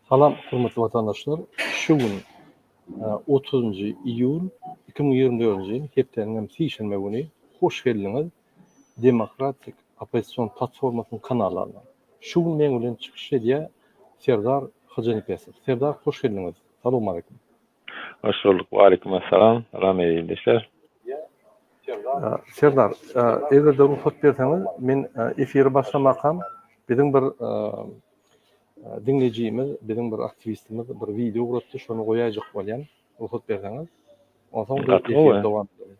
Salam hormatly watandaşlar! Şu gün otuzynjy iýul 2024-nji ýyl hepdäniň hem sişenbe güni hoş geldiňiz Demokratik oppozision platformasynyň kanallaryna. Şu gün meň bilen çykyş edýär Serdar Hojanepesow. Serdar hoş geldiňiz. Salowmaleýkim. Hoş bulduk. Waleýkim essalam. Salam eý ildeşler. Serdar, eger-de rugsat berseňiz, men efiri başlamakam biziň bir diňleýjimiz, biziň bir aktiwistimiz bir wideo ugratdy, şony goýaýjak bolýan, rugsat berseňiz. Onsoň biz efiri dowam ederis.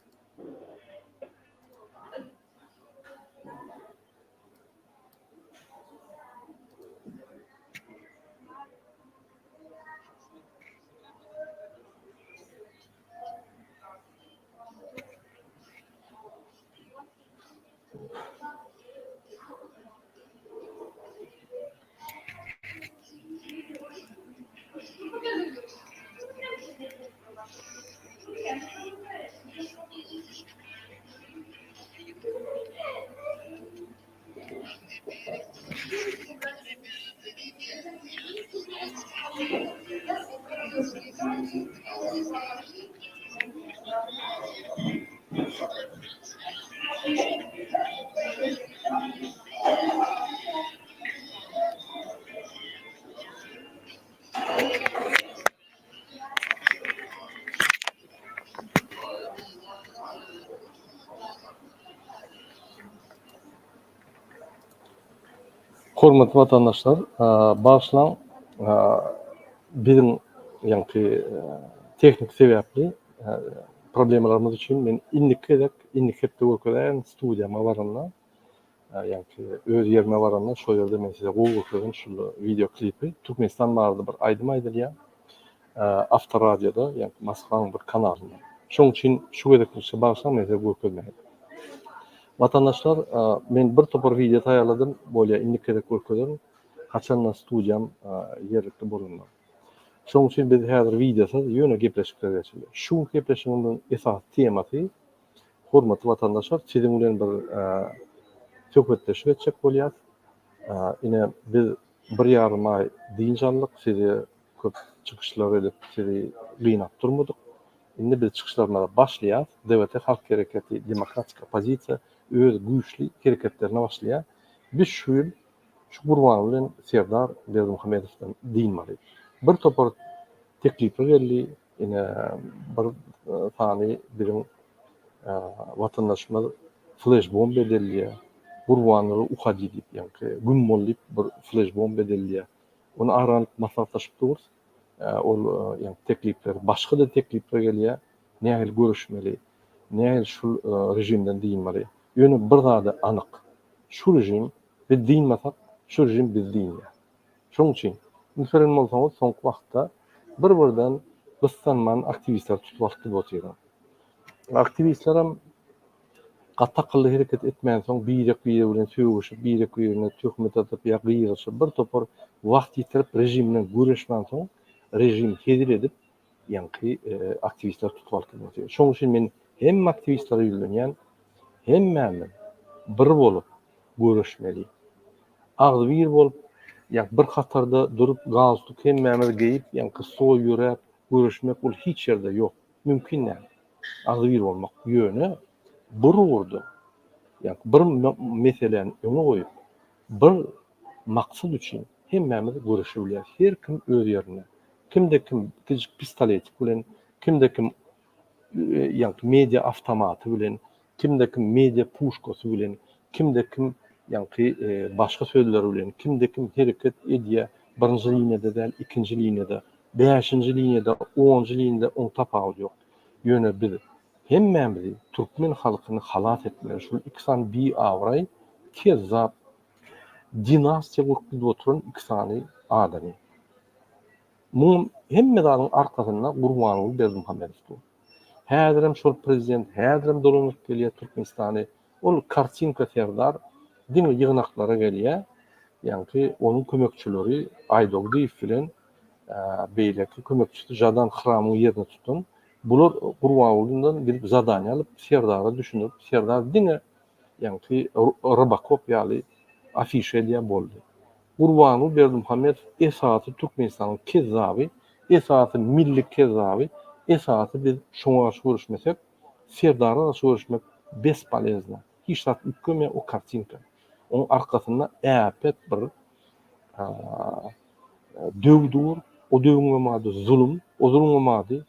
Hormatly watandaşlar, bagyşlaň, biziň ýaňky tehniki sebäpli problemalarymyz üçin men indiki gezek, indiki hepde görkezäýerin studiýama baranda. Ýaňky öz ýerime baranda şo ýerde men size gowy görkezerin şul wideo klipi. Türkmenistan barada bir aýdym aýdylýar. Awtoradioda, ýaňky Moskwanyň bir kanalynda. Şoň üçin şu gezeklikçe bagyşlaň men size görkezmäýin. Watandaşlar, men bir topar wideo taýýarladym, bolýa indiki gezek görkezerin. Haçanda studiýam ýerlikli bolanda. Şoň üçin biz häzir wideosyz ýöne gepleşikler geçireli. Şu günki gepleşigimiziň esasy temasy Hormatly watandaşlar, siziň bilen bir söhbetdeşlik etjek bolýas. Ine, biz bir ýarym aý dynç aldyk, size köp çykyşlar edip, sizi gynap durmadyk. Indi biz çykyşlarymyza başlaýas. DWT Halk Hereketi, Demokratik oppozisiýa öz güýçli hereketlerine başlaýar. Biz şu ýyl şu Gurbanguly bilen Serdar Berdimuhamedowdan dynmaly. Bir topar teklipler geldi, Ine, bir sany biziň watandaşymyz fleş-bomba edildi. Gurbanguly uhodi diýip, ýaňky güm bol diýip bir fleş-bomba edildi. Ony ara alyp maslahatlaşyp durus. Ol ýaňky teklipler, başga-da teklipler gelýär. Nähili göreşmeli, nähili şul režimden dynmaly. Ýöne bir zady anyk, şu režim biz dynmasak, şu režim bizi dynýar. Şonuň üçin, üns beren bolsaňyz, soňky wagtda bir-birden gyssanman aktiwistleri tutup alyp gidip otyrlar. Aktiwistlerem gaty akylly hereket etmänsoň, birek-biregi bilen sögüşip, birek-birine töhmet atyp ýa gygyryşyp, bir topar wagt ýitirip, režim bilen göreşmänsoň, režim hezil edip, ýaňky aktiwistleri tutup alyp gidip otyr. Şonuň üçin men hemme aktiwistlere ýüzlenýän, hemmämiz bir bolup göreşmeli. Agzybir bolup, ýa bir hatarda durup, galstuk hemmämiz geýip, ýaňky soý ýöräp göreşmek ol hiç ýerde ýok. Mümkin däl. Agzybir bolmak. Ýöne bir ugurda, ýa bir meseläni öňe goýup, bir maksat üçin hemmämiz göreşebilýäris. Her kim öz ýerinde. Kimde kim kiçijik pistoletik bilen, kimde kim ýaňky media awtomaty bilen, kimde kim media puşkasy bilen, kimde kim ýaňky başga sözler bilen, kimde kim hereket edýär, birinji liniýada däl, ikinji liniýada, bäşinji liniýada, onunjy liniýada oň tapawudy ýok. Ýöne biz hemmämizi türkmen halkyny halas etmeli, şul iki sany biabraý, kezzap, dinastiýa gurup gidip oturan iki sany adamy. Muň hemme zadyň arkasynda Gurbanguly Berdimuhamedow dur. Häzirem şol prezident, häzirem dolanyp gelýär Türkmenistany. Ol kartinka serdar diňe ýygnaklara gelýär. Ýaňky onuň kömekçileri Aýdogdyýew bilen beýleki kömekçisi Žadan Hramyň ýerini tutan. Bular Gurbangulydan gidip zadaniýa alyp, serdara düşündirip, serdar diňe ýaňky Rybakop ýaly afişa edýär boldy. Gurbanguly Berdimuhamedow esasy Türkmenistanyň kezzaby, esasy milli kezzaby, esasy biz şoňa garşy göreşmesek, Serdara garşy göreşmek bespolezno. Hiç zat üýtgemeýär o kartinka. Oň arkasynda äpet bir döw dur, o döwüňem ady zulum, o zulumyňam ady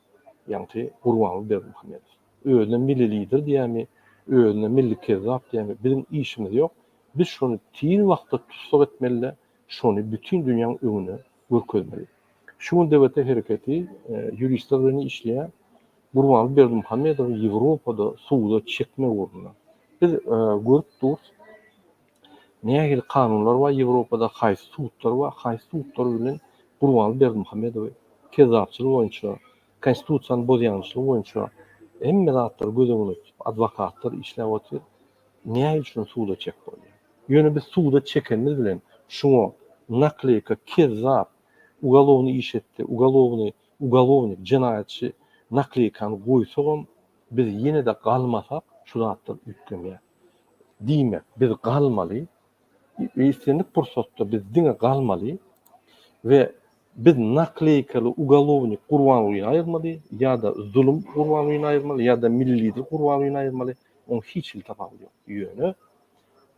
ýaňky Gurbanguly Berdimuhamedow. Özüne milli lider diýýärmi, özüne milli kezzap diýýärmi, biziň işimiz ýok. Biz şony tiz wagtda tussag etmeli-de, şony bütin dünýäň öňüne görkezmeli. Şu gün DWT hereketi ýuristler bilen işleýär. Gurbanguly Berdimuhamedowy Ýewropada suda çekmek ugrunda. Biz görüp durus, nähili kanunlar bar Ýewropada, haýsy sudlar bar, haýsy sudlar bilen Gurbanguly Berdimuhamedowy kezzapçylyk boýunça, konstitusiýany bozýançylyk boýunça hemme zatlary göz öňünde tutup, adwokatlar işläp otyr. Näme üçin suda çek bolýar? Ýöne biz suda çekenimiz bilen şuňa nakleýka, kezzap, ugalownyý iş etdi, ugalownyý, ugalownik, jenaýatçy nakleýkany goýsagam biz ýene-de galmasak şu zatlar üýtgemeýär. Diýmek, biz galmaly, islendik pursatda biz diňe galmaly we biz nakleýkaly ugalownik Gurbangulyny aýyrmaly ýa-da zulum Gurbangulyny aýyrmaly ýa-da milli lider Gurbangulyny aýyrmaly, oň hiç hili tapawudy ýok. Ýöne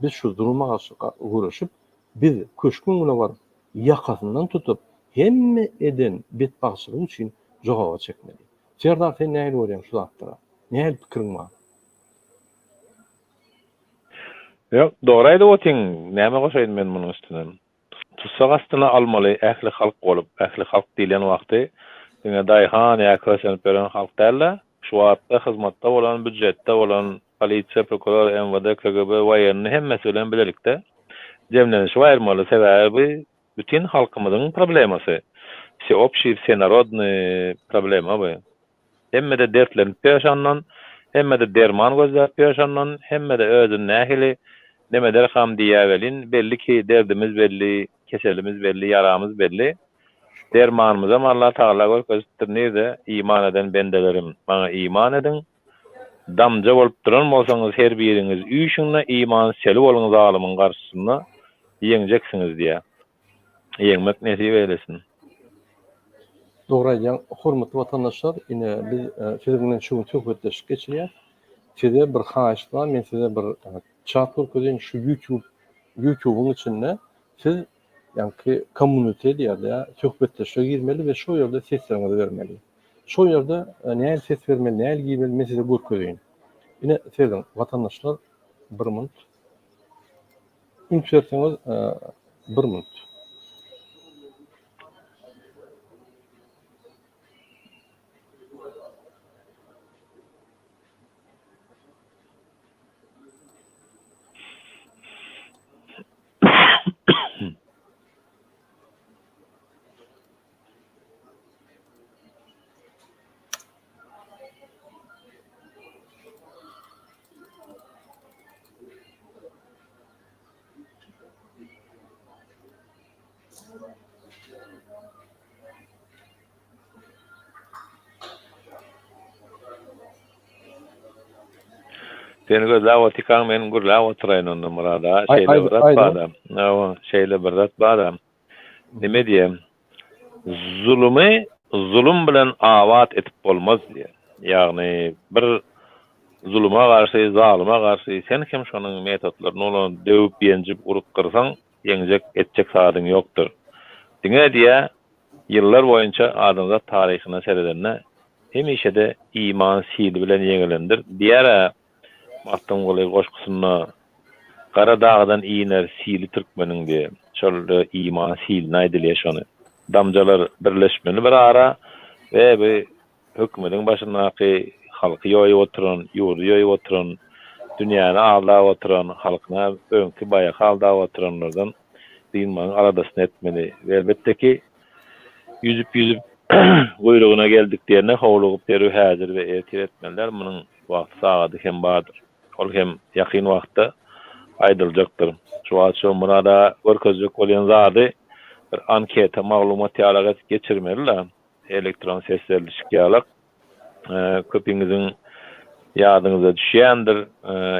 biz şu zuluma garşy göreşip, biz köşgüň öňüne baryp, ýakasyndan tutup, hemme eden betbagtçylygy üçin jogaba çekmeli. Serdar sen nähili görýäň şu zatlara? Nähili pikiriň bar? Ýok, dogry aýdyp otyň, näme goşaýyn men munuň üstüne? Tussag astyna almaly ähli halk bolup, ähli halk diýlen wagty diňe daýhan ýa kösenip ýören halk däl-de, şu wagtda hyzmatda bolan, býujetde bolan, polisiýa, prokuror, MWD, KGB, woýennyý hemmesi bilen bilelikde jemlenişip aýyrmaly, sebäbi bu bütin halkymyzyň problemasy, wseobşiý, wsenarodnyý problema bu. Hemme-de dertlenip ýör şondan, hemme-de derman gözläp ýör şondan, hemme-de özüni nähili nemederkam diýýär welin, belli ki, derdimiz belli, keselimiz belli, ýaramyz belli. Dermanymyzam Allatagala görkezipdir, nirde, Iman eden bendelerim, maňa iman ediň, damja bolup duran bolsaňyz her biriňiz üýşüň-de, iman seli boluň zalymyň garşysynda, ýeňjeksiňiz diýýär. Ýeňmek nesip eýlesin. Dogry aýdýaň, hormatly watandaşlar, ine biz siziň bilen şu gün söhbetdeşlik geçirýäs. Size bir haýyşt bar, men size bir çat görkezeýin, şu YouTube YouTube'yň içinde siz ýaňky community diýýärler, söhbetdeşlige girmeli we şo ýerde sesleriňizi bermeli. Şo ýerde nähili ses bermeli, nähili girmeli men size görkezeýin. Ine serediň, watandaşlar, bir minut. Üns berseňiz, bir minut. Seni gözläp otyrkaň men gürläp oturaýyn onda Myrat aga. Şeýle bir zat bar-da. Hawa, şeýle bir zat bar-da. Neme diýem? Zulumy zulum bilen abat edip bolmaz diýýär. Ýagny bir zuluma garşy, zalyma garşy sen hem şonuň metodlaryny ulanyp, döwüp, ýenjip, urup gyrsaň, ýeňjek, etjek zadyň ýokdur. Diňe diýýär, ýyllar boýunça adamzat taryhyna seredende hemişe-de iman sili bilen ýeňilendir diýýär-ä Magtymguly goşgusynda Gara dagdan iner sili türkmeniň diýip, şol iman siline aýdylýar şony. Damjalar birleşmeli bir ara we bu hökümediň başyndaky halky ýoýup oturan, ýurdy ýoýup oturan, dünýäni aldap oturan, halkyna öňki baýaky aldap oturanlardan dynmagyň aladasyny etmeli. We elbetde ki, ýüzüp-ýüzüp guýrugyna geldik diýende howlugyp derrew häzir we ertir etmeli däl, munuň wagty sagady hem bardyr. Ol hem ýakyn wagtda aýdyljakdyr. Şu wagt şu Myrat aga görkezjek bolýan zady bir anketa maglumat ýalak edip geçirmeli-de, elektron ses berlişik ýalak. Köpiňiziň ýadyňyza düşýändir,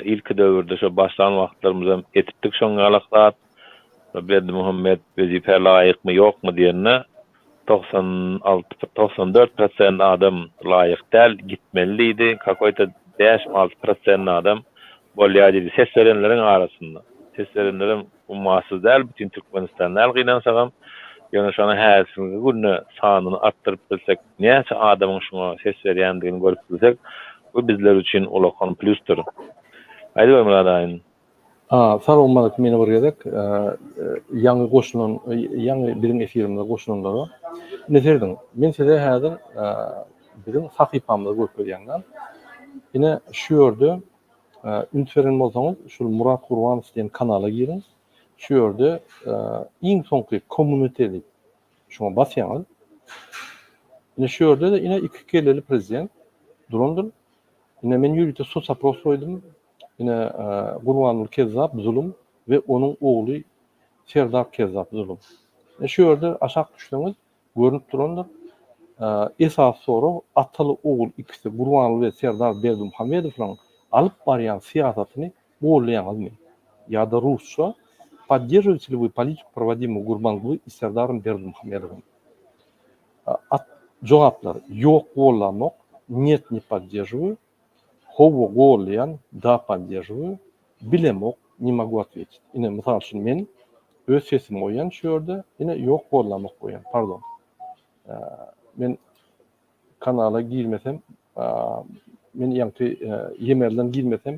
ilki döwürde şo başlan wagtlarymyzam etipdik şoň ýalak zat. Berdimuhamet wezipä laýykmy ýokmy diýende 96 94 prosent adam laýyk däl gitmeli diýdi kakoýta bäşmi alty prosent adam bolýa diýdi ses berenleriň arasynda ses berenlerem ummasyz däl bütin Türkmenistan däl gynansagam ýöne şony häzirki günde sanyny artdyryp bilsek näçe adamyň şuňa ses berýändigini görüp bilsek bu bizler üçin ulakan plusdyr. Aýdyber Myrat aýyn. Sag bol Myrat ýene bir gezek ýaňy goşulan ýaňy biziň efirimize goşulanlara. Ine serediň men size häzir biziň sahypamyzy görkezýän. Ine şu ýerde üns beren bolsaňyz şul Murat Gurbanow diýen kanala giriň. Şu ýerde iň soňky community diýip şuňa basýaňyz. Ine şu ýerde-de ine iki kelleli prezident durandyr. Ine men ýörite sosopros goýdum. Ine Gurbanguly Kezzap zulum we onuň ogly Serdar Kezzap zulum. Ine şu ýerde aşak düşseňiz görnüp durandyr. Esasy sorag ataly ogul ikisi Gurbanguly we Serdar Berdimuhamedowlaryň alyp barýan syýasatyny goldaýaňyzmy? Ýa-da rusça Podderžиваете ли вы политику проводимую Gurbanguly и Serdarом Berdimuhamedowym? At jogaplar ýok gollamok, net ne podderžиваю, Howwa goldaýan, da podderžиваю, bilemok, ne mogu otwetit. Ine mysal üçin men öz sesimi goýýan şu ýerde, ine ýok gollamok goýýan, pardon. Men kanala girmesem, men ýaňky emailden girmesem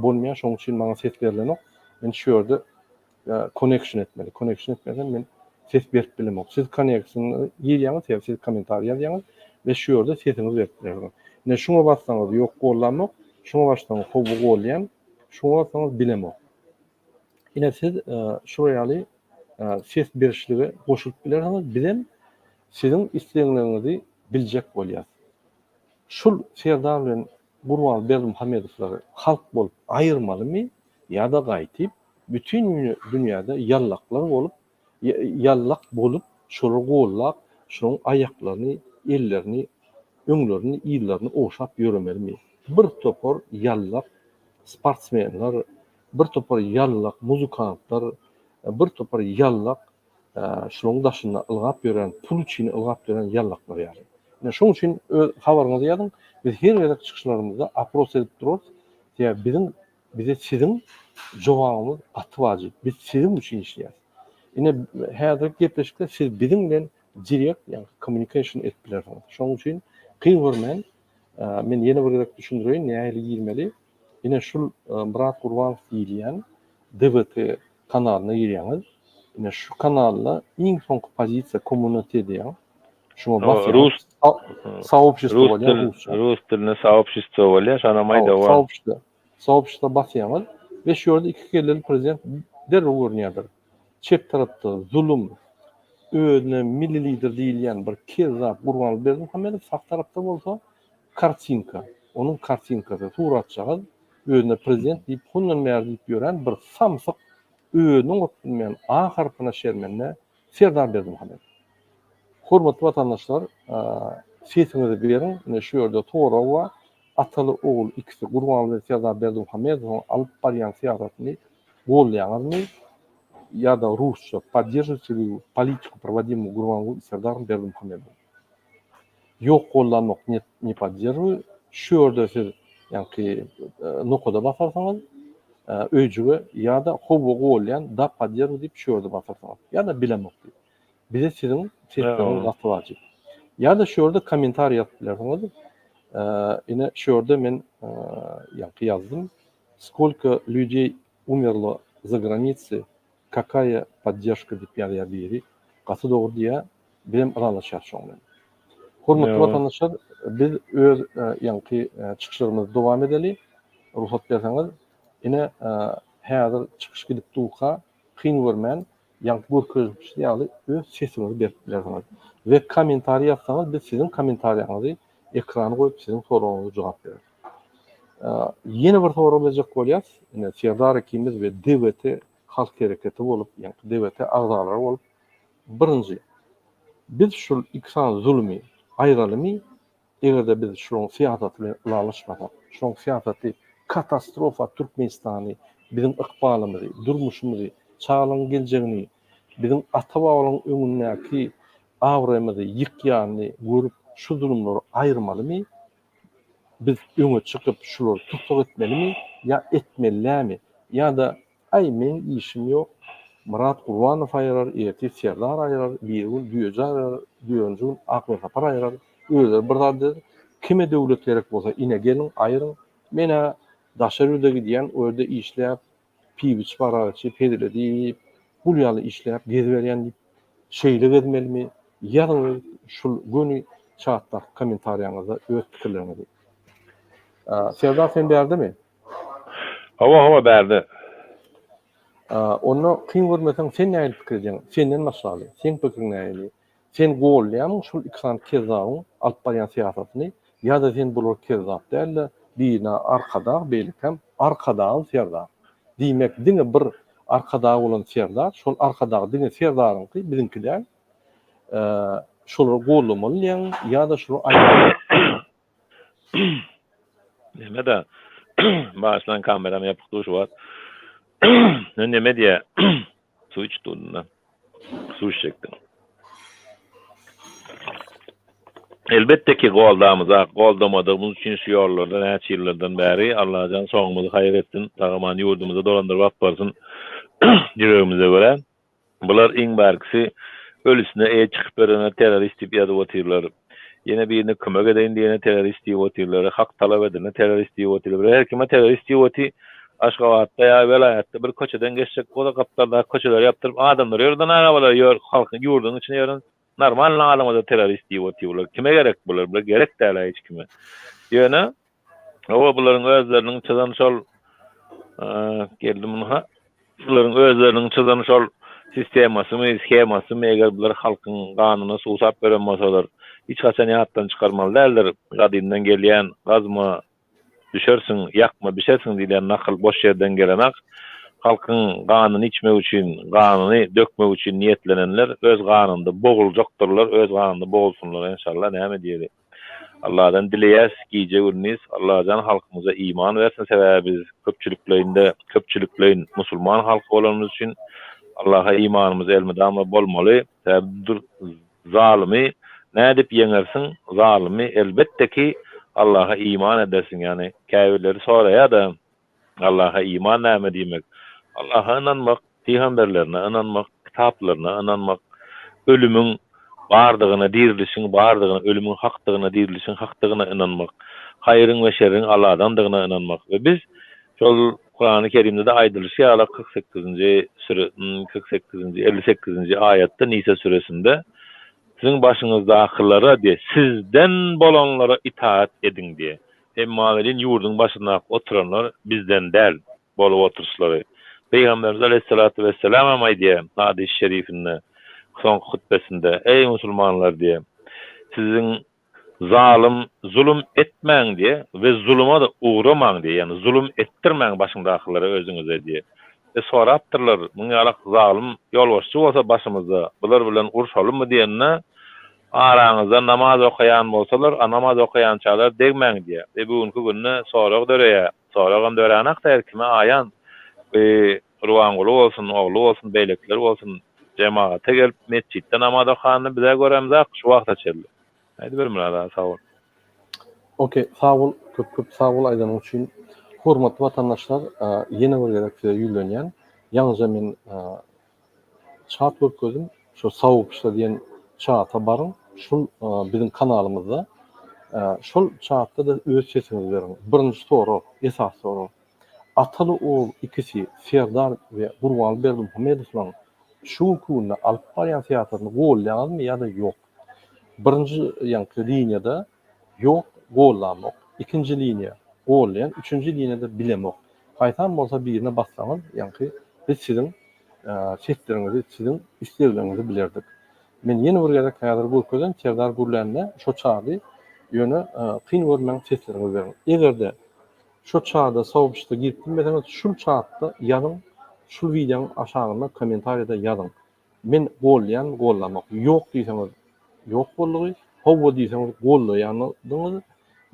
bolmaýar, şonuň üçin maňa ses berlenok. Men şu ýerde connection etmeli. Connection etmesem men ses berip bilemok. Siz connection girýäňiz, sebäbi siz kommentariý ýazýaňyz we şu ýerde sesiňizi berip bilersiňiz. Ine şuňa bassaňyz ýok gollamok, şuňa bassaňyz hawa golýan, şuňa bassaňyz bilemok. Ine siz şular ýaly ses berişlige goşulyp bilersiňiz. Bizem siziň islegleriňizi biljek bolýas. Şul Serdar bilen Gurbanguly Berdimuhamedowlary halk bolup aýyrmalymy ýa-da gaýtyp bütin dünýäde ýallaklar bolup ýallak bolup şolary gollap şolaryň aýaklaryny ellerini öňlerini yzlaryny ogşap ýöremelimi? Bir topar ýallak sportsmenler bir topar ýallak muzykantlar bir topar ýallak şularyň daşynda ylgap ýören pul üçin ylgap ýören ýallaklar ýaly. Ine şoň üçin öz habaryňyzy ýazyň biz her gezek çykyşlarymyzda opros edip durarys sebäbi biziň Bize siziň jogabyňyz gaty wajyp. Biz siziň üçin işleýäris. Ine, häzirki gepleşikde siz biziň bilen direkt, ýagny communication edip bilersiňiz. Şonuň üçin kyn görmän, men ýene bir gezek düşündireýin, nähili girmeli. Ine, şul Myrat Gurbanow diýilýän DWT kanalyna girýäňiz. Ine, şu kanalda iň soňky pozisiýa community diýýär. Şuňa basýaňyz. Rus Soobщество bolýar rusça. Rus dilinde soobщество bolýar, şonam aýdawa. Soobщество. Soobщestvo basýaňyz we şu ýerde iki kelleli prezident derrew görünýärdir. Çep tarapda zulum, özüne milli lider diýilýän bir kezzap Gurbanguly Berdimuhamedow, sag tarapda bolsa kartinka, onuň kartinkasy, suratjagaz, özüne prezident diýip hondan bäri diýip ýören bir samsyk, özüni oňaryp bilmeýän A harpyna şermende Serdar Berdimuhamedow. Hormatly watandaşlar, sesiňizi beriň, ine şu ýerde sorag bar. Ataly ogul ikisi Gurbanguly Serdar Berdimuhamedowyň alyp barýan syýasatyny goldaýaňyzmy ýa-da rusça podderžite li politiku проводимую Gurbanguly Serdarом Berdimuhamedowym? Ýok goldanok net ne podderžuju şu ýerde siz ýaňky nokada basarsyňyz öýjüge ýa-da howwa golýan da podderžuju diýip şu ýerde basarsyňyz ýa-da bilemok diýip. Bize siziň sesleriňiz gaty wajyp. Ýa-da şu ýerde kommentariý ýazyp bilersiňiz. Ine şu ýerde men ýaňky ýazdym. Skolko lýudey umerlo za granici, kakaýa podderžka diýip ýazýar biri. Gaty dogry diýýär. Bizem ylalaşýarys şoň bilen. Hormatly watandaşlar, biz öz ýaňky çykyşlarymyzy dowam edeli. Rugsat berseňiz. Ine häzir çykyş gidip durka kyn görmän Ýaňky görkezilişi ýaly öz sesiňizi berip bilersiňiz. We kommentariý ýazsaňyz biz siziň kommentariýaňyzy ekrana goýup siziň soragyňyza jogap bereris. Ýene bir sorag berjek bolýas. Ine Serdar ikimiz we DWT halk hereketi bolup, ýaňky DWT agzalary bolup birinji biz şul iki sany zulumy aýralymy Eger-de biz şolaryň syýasaty bilen ylalaşmasak, şolaryň syýasaty katastrofa Türkmenistany, biziň ykbalymyzy, durmuşymyzy, çagalaryň geljegini, biziň ata-babalaryň öňündäki abraýymyzy ýykýanyny görüp şu zulumlary aýyrmalymy? Biz öňe çykyp şulary tussag etmelimi ýa etmeli dälmi? Ýa-da aý meň işim ýok, Myrat Gurbanow aýyrar, ertir Serdar aýyrar, birigün Düýeji aýyrar, dördünji gün Akmyrsapar aýyrar, özleri bir zat eder, kime döwlet gerek bolsa ine geliň aýyryň, men-ä daşary ýurda gidýän, o ýerde işläp, piw içip arak içip hezil edip gul ýaly işläp geziberýän diýip şeýle gezmelimi ýazyň öz şul göni çatdaky kommentariýaňyzda öz pikirleriňizi. Serdar sen bärdemi? Hawa hawa bärde. Onda kyn görmeseň sen nähili pikir edýäň? Senden başlaly. Seň pikiriň nähili? Sen goldaýarmyň şul iki sany kezzabyň alyp barýan syýasatyny ýa-da sen bular kezzap däl-de birine arkadag beýlekäm arkadagly serdar. Diýmek diňe bir arkadag bolan serdar şol arkadag diňe serdaryňky biziňki däl. Şolary goldamaly diýýäňmi ýa-da şulary aýyrmaly. Neme-de bagyşlaň kameram ýapyk dur şu wagt. Neme diýýä suw içip durdum-da. Suw içjekdim. Elbetde ki goldamyzak, goldamadygymyz üçin şu ýollarda näçe ýyllardan bäri Allajan soňumyzy haýyr etsin, sag-aman ýurdumyzy dolandyryp alyp barsyn ýüregimize görä. Bular iň bärkisi ölüsine eýe çykyp berene terrorist diýip ýazyp otyrlar. Ýene birine kömek edeýin diýene terrorist diýip otyrlar. Hak talap edene terrorist diýip otyrlar. Her kime terrorist diýip oty. Aşgabatda ýa welaýatda bir köçeden geçjek bolsa gapdaldaky köçeleri ýapdyryp adamlar ýörden arabalar ýör halkyň ýurduň içinde ýören normalny adama-da terrorist diýip otyr bular. Kime gerek bular? Bular gerek däl-ä hiç kime. Ýöne hawa bularyň özleriniň çyzan şol geldi munha bularyň özleriniň çyzan şol sistemasymy, shemasymy eger bular halkyň ganyna suwsap beren bolsalar hiç haçan ýatdan çykarmaly däldir. Gadymdan gelýän gazma Düşersiň, ýakma, bişersiň diýlen nakyl boş ýerden gelenak. Halkyň ganyny içmek üçin, ganyny dökmek üçin niýetlenenler öz ganynda boguljakdyrlar, öz ganynda bogulsynlar enşalla, näme diýeli. Alladan dileýäs gije-gündiz, Allajan halkymyza iman bersin, sebäbi biz köpçülikleýinde, köpçülikleýin musulman halky bolanymyz üçin Allaha imanymyz elmydama bolmaly, sebäbi Zalymy nädip ýeňersiň zalymy elbetde ki Allaha iman edersiň ýagny käbirleri soraýada Allaha iman näme diýmek Allaha ynanmak pygamberlerine ynanmak kitaplaryna ynanmak ölümiň bardygyna dirilişiň bardygyna ölümiň hakdygyna dirilişiň hakdygyna ynanmak haýryň we şerriň Alladandygyna ynanmak we biz Şol Kurany Kerimde-de aýdylyşy ýaly 48-nji süre 48-nji 58-nji aýatda Nisa süresinde siziň başyňyzdakylara diýe sizden bolanlara itaat ediň diýe. Emma welin ýurduň başyndaky oturanlar bizden däl bolup oturyşlary. Pygamberimiz aleýhissalatu wesselam hem aýdýar hadys şerifinde soňky hutbesinde eý musulmanlar diýe siziň Zalym, zulum etmäň diýe we zuluma-da ugramaň diýe, ýagny zulum etdirmäň başyňdakylara özüňize diýe. We sorapdyrlar, muň ýalak zalym ýolbaşçy bolsa başymyzda, bular bilen urşalymy diýende, araňyzda namaz okaýan bolsalar, a namaz okaýançalar degmäň diýe. We bu günki günde sorag döreýär, soragam döränak-da her kime aýan, bu Gurbanguly bolsun, ogly bolsun, beýlekiler bolsun, jemagata gelip metjitde namaz okanyny bizä göremzak şu wagta çenli. Aýdyber Myrat aga sag bol. Ok sag bol köp köp sag bol aýdanyň üçin hormatly watandaşlar ýene bir gezek size ýüzlenýän ýaňyja men çat görkezdim şo saobşta diýen çata baryň şul biziň kanalymyzda şol çatda-da öz sesiňizi beriň birinji sorag esasy sorag Ataly ogul ikisi Serdar we Gurbanguly Berdimuhamedowlaryň şu günki günde alyp barýan syýasatyny goldaýaňyzmy ýa-da ýok? Birinji ýaňky liniýada ýok, gollamok. Ikinji liniýa goldaýan, üçünji liniýada bilemok. Haýsam bolsa birine bassaňyz, ýaňky biz siziň sesleriňizi, siziň islegleriňizi bilerdik. Men ýene bir gezek häzir görkezen Serdar gürlände şo çady, ýöne kyn görmäň sesleriňizi beriň. Eger-de Şo çada soobştwa girip bilmeseňiz şul çatda ýazyň şul wideoň aşagynda kommentariýada ýazyň men gollaýan gollamok ýok diýseňiz ýok boldugy howwa diýseňiz gollaýandygyňyz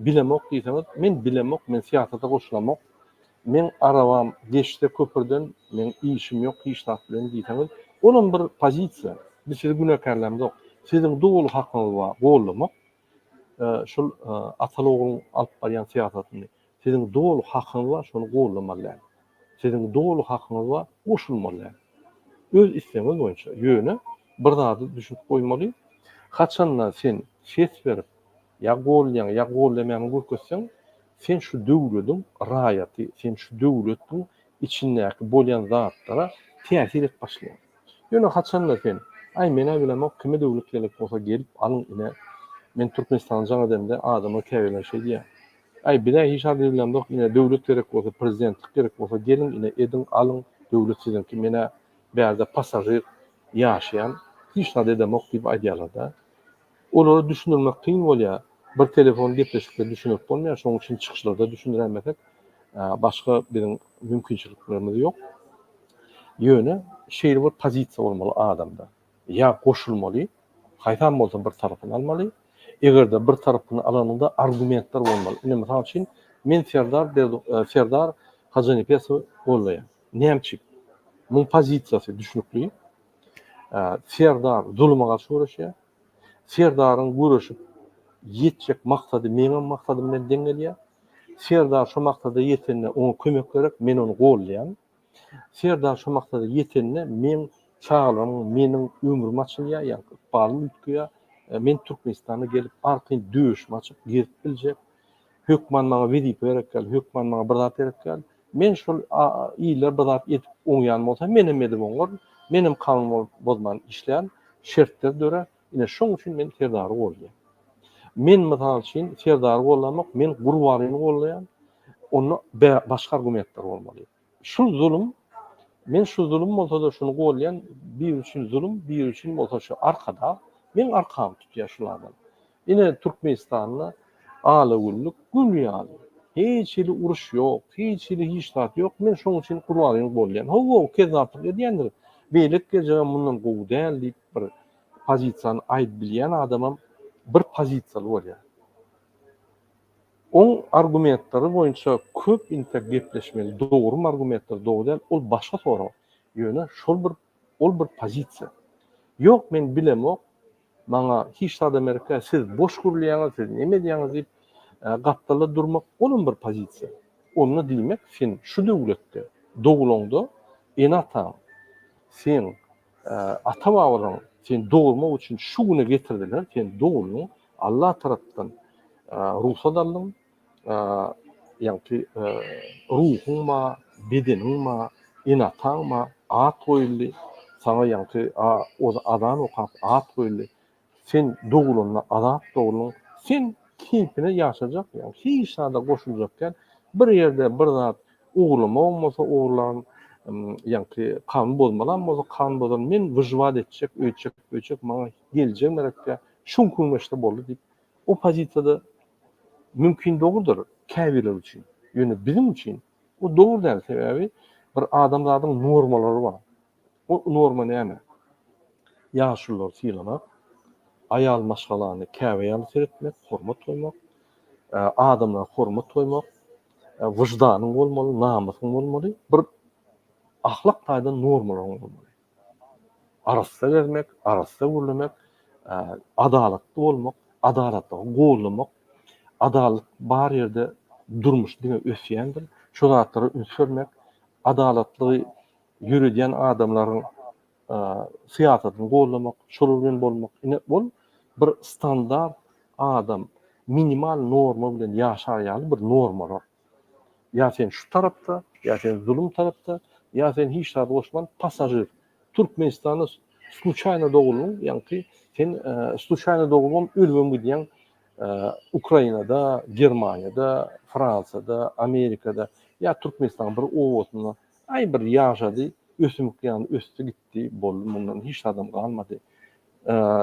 bilemok diýseňiz men bilemok men syýasata goşulamok. Meň arabam geçse köpürden, meň işim ýok hiç zat bilen diýseňiz, olam bir pozisiýa. Biz sizi günäkärlämzok. Siziň doly hakyňyz bar gollamak şol ataly ogluň alyp barýan syýasatyny. Siziň doly hakyňyz bar şony gollamaly däl. Siziň doly hakyňyz bar goşulmaly däl. Öz islegiňiz boýunça. Ýöne bir zady düşünip goýmaly, haçanda sen ses berip ýa gollaýaň ýa gollamaýanyňy görkezseň, sen şu döwlediň raýaty, sen şu döwletiň içindäki bolýan zatlara täsir edip başlaýaň. Ýöne haçanda sen, aý men-ä bilemok kime döwlet gerek bolsa gelip alyň ine, men Türkmenistana jaň edemde adamlar käbirleri şeý diýýär. Aý biz-ä hiç zat bilemzok ine döwlet gerek bolsa prezidentlik gerek bolsa geliň ine ediň alyň döwlet siziňki men-ä bärde passažir ýaşaýan hiç zat edemok diýip aýdýarlar-da. Olara düşündirmek kyn bolýar. Bir telefon gepleşikde düşündirip bolmaýar, şonuň üçin çykyşlarda düşündiräýmesek, başga biziň mümkinçiliklerimiz ýok. Ýöne şeýle bir pozisiýa bolmaly adamda. Ýa goşulmaly, haýsam bolsa bir tarapyny almaly. Eger-de bir tarapyny alanyňda argumentler bolmaly. Ine, mysal üçin, men Serdar Serdar Hajynepesowy gollaýan. Näme üçin? Muň pozisiýasy düşnükli. Serdar zuluma garşy göreşýär. Serdaryň göreşip ýetjek maksady meňem maksadym bilen deň gelýär. Serdar şo maksada ýetende oňa kömek gerek, men ony goldaýan. Serdar şo maksada ýetende meň çagalarymyň, meniň ömrüm açylýar, ýagny ykbalym üýtgeýär. Men Türkmenistana gelip arkaýyn döşümi açyp gezip biljek. Hökman maňa wezipe gerek däl, hökman maňa bir zat gerek däl. Men şol iller bir zat edip oňýan bolsa, menem edip oňaryn. Menem kanun bozman işlän, şertler dörär. Ine, şoň üçin men Serdary goldaýan. Men, mysal üçin, Serdary gollamok, men Gurbalyny goldaýan. Onda başga argumentler bolmaly. Şul zulum, men şu zulum bolsa-da şuny goldaýan, biri üçin zulum, biri üçin bolsa şu Arkadag. Meň arkamy tutýar şul adam. Ine Türkmenistanda ala-güllük gül ýaly. Hiç hili uruş ýok, hiç hili hiç zat ýok. Men şoň üçin Gurbanguly bolýan. Hawa, o kezzaplyk edýändir. Beýleki geljegem mundan gowy däl diýip bir pozisiýany aýdyp bilýän adamam bir pozisiýaly bolýar. Oň argumentleri boýunça köp intek gepleşmeli. Dogrymy argumentleri, dogry däl, ol başga sorag. Ýöne şol bir ol bir pozisiýa. Ýok men bilemok, Maňa hiç zadam gerek däl, siz boş gürleýäňiz, siz neme edýäňiz diýip, gapdalda durmak olam bir pozisiýa. Onda diýmek, sen şu döwletde dogulaňda ene-ataň seň ata-babalaryň seni dogurmak üçin şu güne getirdiler, sen doguldyň, Alla tarapdan rugsat aldyň, ýagty ruhuň bar, bedeniň bar, ene-ataň bar, at goýuldy, saňa ýagty azan okap at goýuldy. Sen dogulanda azat doguldyň. Sen keýpine ýaşajak, ýagny hiç zada goşuljak däl. Bir ýerde bir zat ogurlamagam bolsa ogurlan, ýagty kanun bozmalam bolsa kanun bozan, men wyžwat etjek, öýtjek, böýtjek, maňa geljegim gerek däl, şuň köňeşde boldy diýip, o pozisiýada Mümkin dogrudyr käbirleri üçin. Ýöne biziň üçin o dogry däl. Sebäbi bir adamzadyň normalary bar. O norma näme? Ýaşululary sylamak, aýal maşgalany käbe ýaly seretmek, hormat goýmak, adamlara hormat goýmak, wyždanyň bolmaly, namysyň bolmaly, bir ahlak taýdan normalaryň bolmaly. Arassa gezmek, arassa gürlemek, adalatly bolmak, adalatlygy goldamak, adalat bar ýerde durmuş diňe ösýändir. Şo zatlara üns bermek, adalatlygy ýöredýän adamlaryň syýasatyny goldamak, şolar bilen bolmak. Ine, ol bir standart adam minimal norma bilen ýaşar ýaly bir normalar. Ýa sen şu tarapda, ýa sen zulum tarapda, ýa sen hiç zat goşman passažir. Türkmenistanda sluçaýno doguldyň, ýaňky sen sluçaýno dogulybam ölübem gidýäň Ukrainada, Germaniýada, Fransiýada, Amerikada ýa Türkmenistanyň bir obasynda aý bir ýaşady, ösümlik ýaly ösdi gitdi, boldy mundan hiç zadam galmady.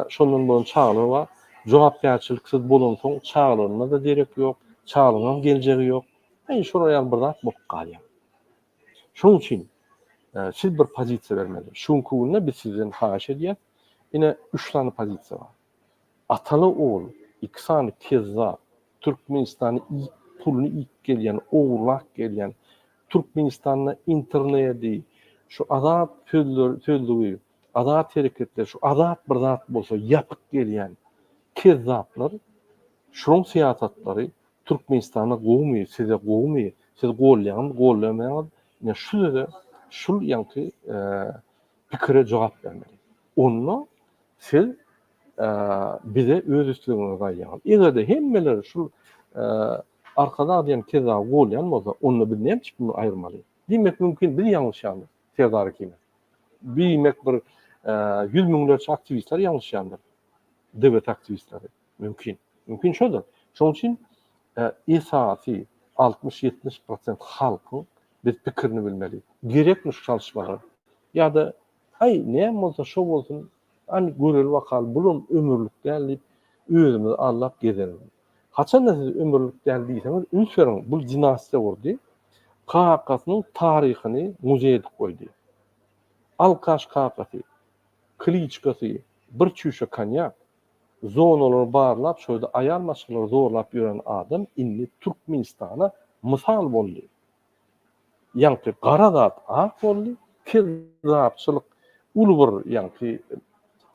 Şondan bolan çagalar bar. Jogapkärçiliksiz bolansoň çagalaryna-da derek ýok, çagalaryňam geljegi ýok. Aý şolar ýaly bir zat bolup galýar. Şonuň üçin siz bir pozisiýa bermeli. Şu günki günde biz sizden haýyş edýäs. Ine üç sany pozisiýa bar. Ataly-ogul iki sany kezzap Türkmenistany iýip puluny iýip gelýän, ogurlap gelýän. Türkmenistanda internedi, şu azat sözler, sözlügi, azat hereketler, şu azat bir zat bolsa ýapyk gelýän kezzaplar, şolaň syýasatlary Türkmenistana gowumy, size gowumy, siz golýaňyzmy, gollamaýaňyz, ine şu söze, şul ýaňky pikire jogap bermeli. Onda siz bize öz islegiňizi aýdýaňyz. Eger-de hemmeler şul Arkadag diýen kezzaby golýan bolsa, onda biz näme üçin muny aýyrmaly? Diýmek mümkin, biz ýalňyşýandyrys, Serdar ikimiz. Diýmek bir ýüz müňlerçe aktiwistler ýalňyşýandyr. Döwlet aktiwistleri. Mümkin. Mümkin şodur. Şonuň üçin esasy 60-70 prosent halkyň biz pikirini bilmeli. Gerekmi şu çalyşmalar? Ýa-da aý näme bolsa şo bolsun, hany göreli bakaly, bulam ömürlik däl diýip özümizi aldap gezeris. Haçanda siz ömürlik däl diýseňiz, üns beriň, bul dinastiýa gurdy. Kakasynyň taryhyny muzeý edip goýdy. Alkaş kakasy, kliçkasy bir çüýşe konýak, zonalary barlap şo ýerde aýal maşgalalary zorlap ýören adam indi Türkmenistana mysal boldy. Ýaňky gara zat ak boldy, kezzapçylyk uly bir ýaňky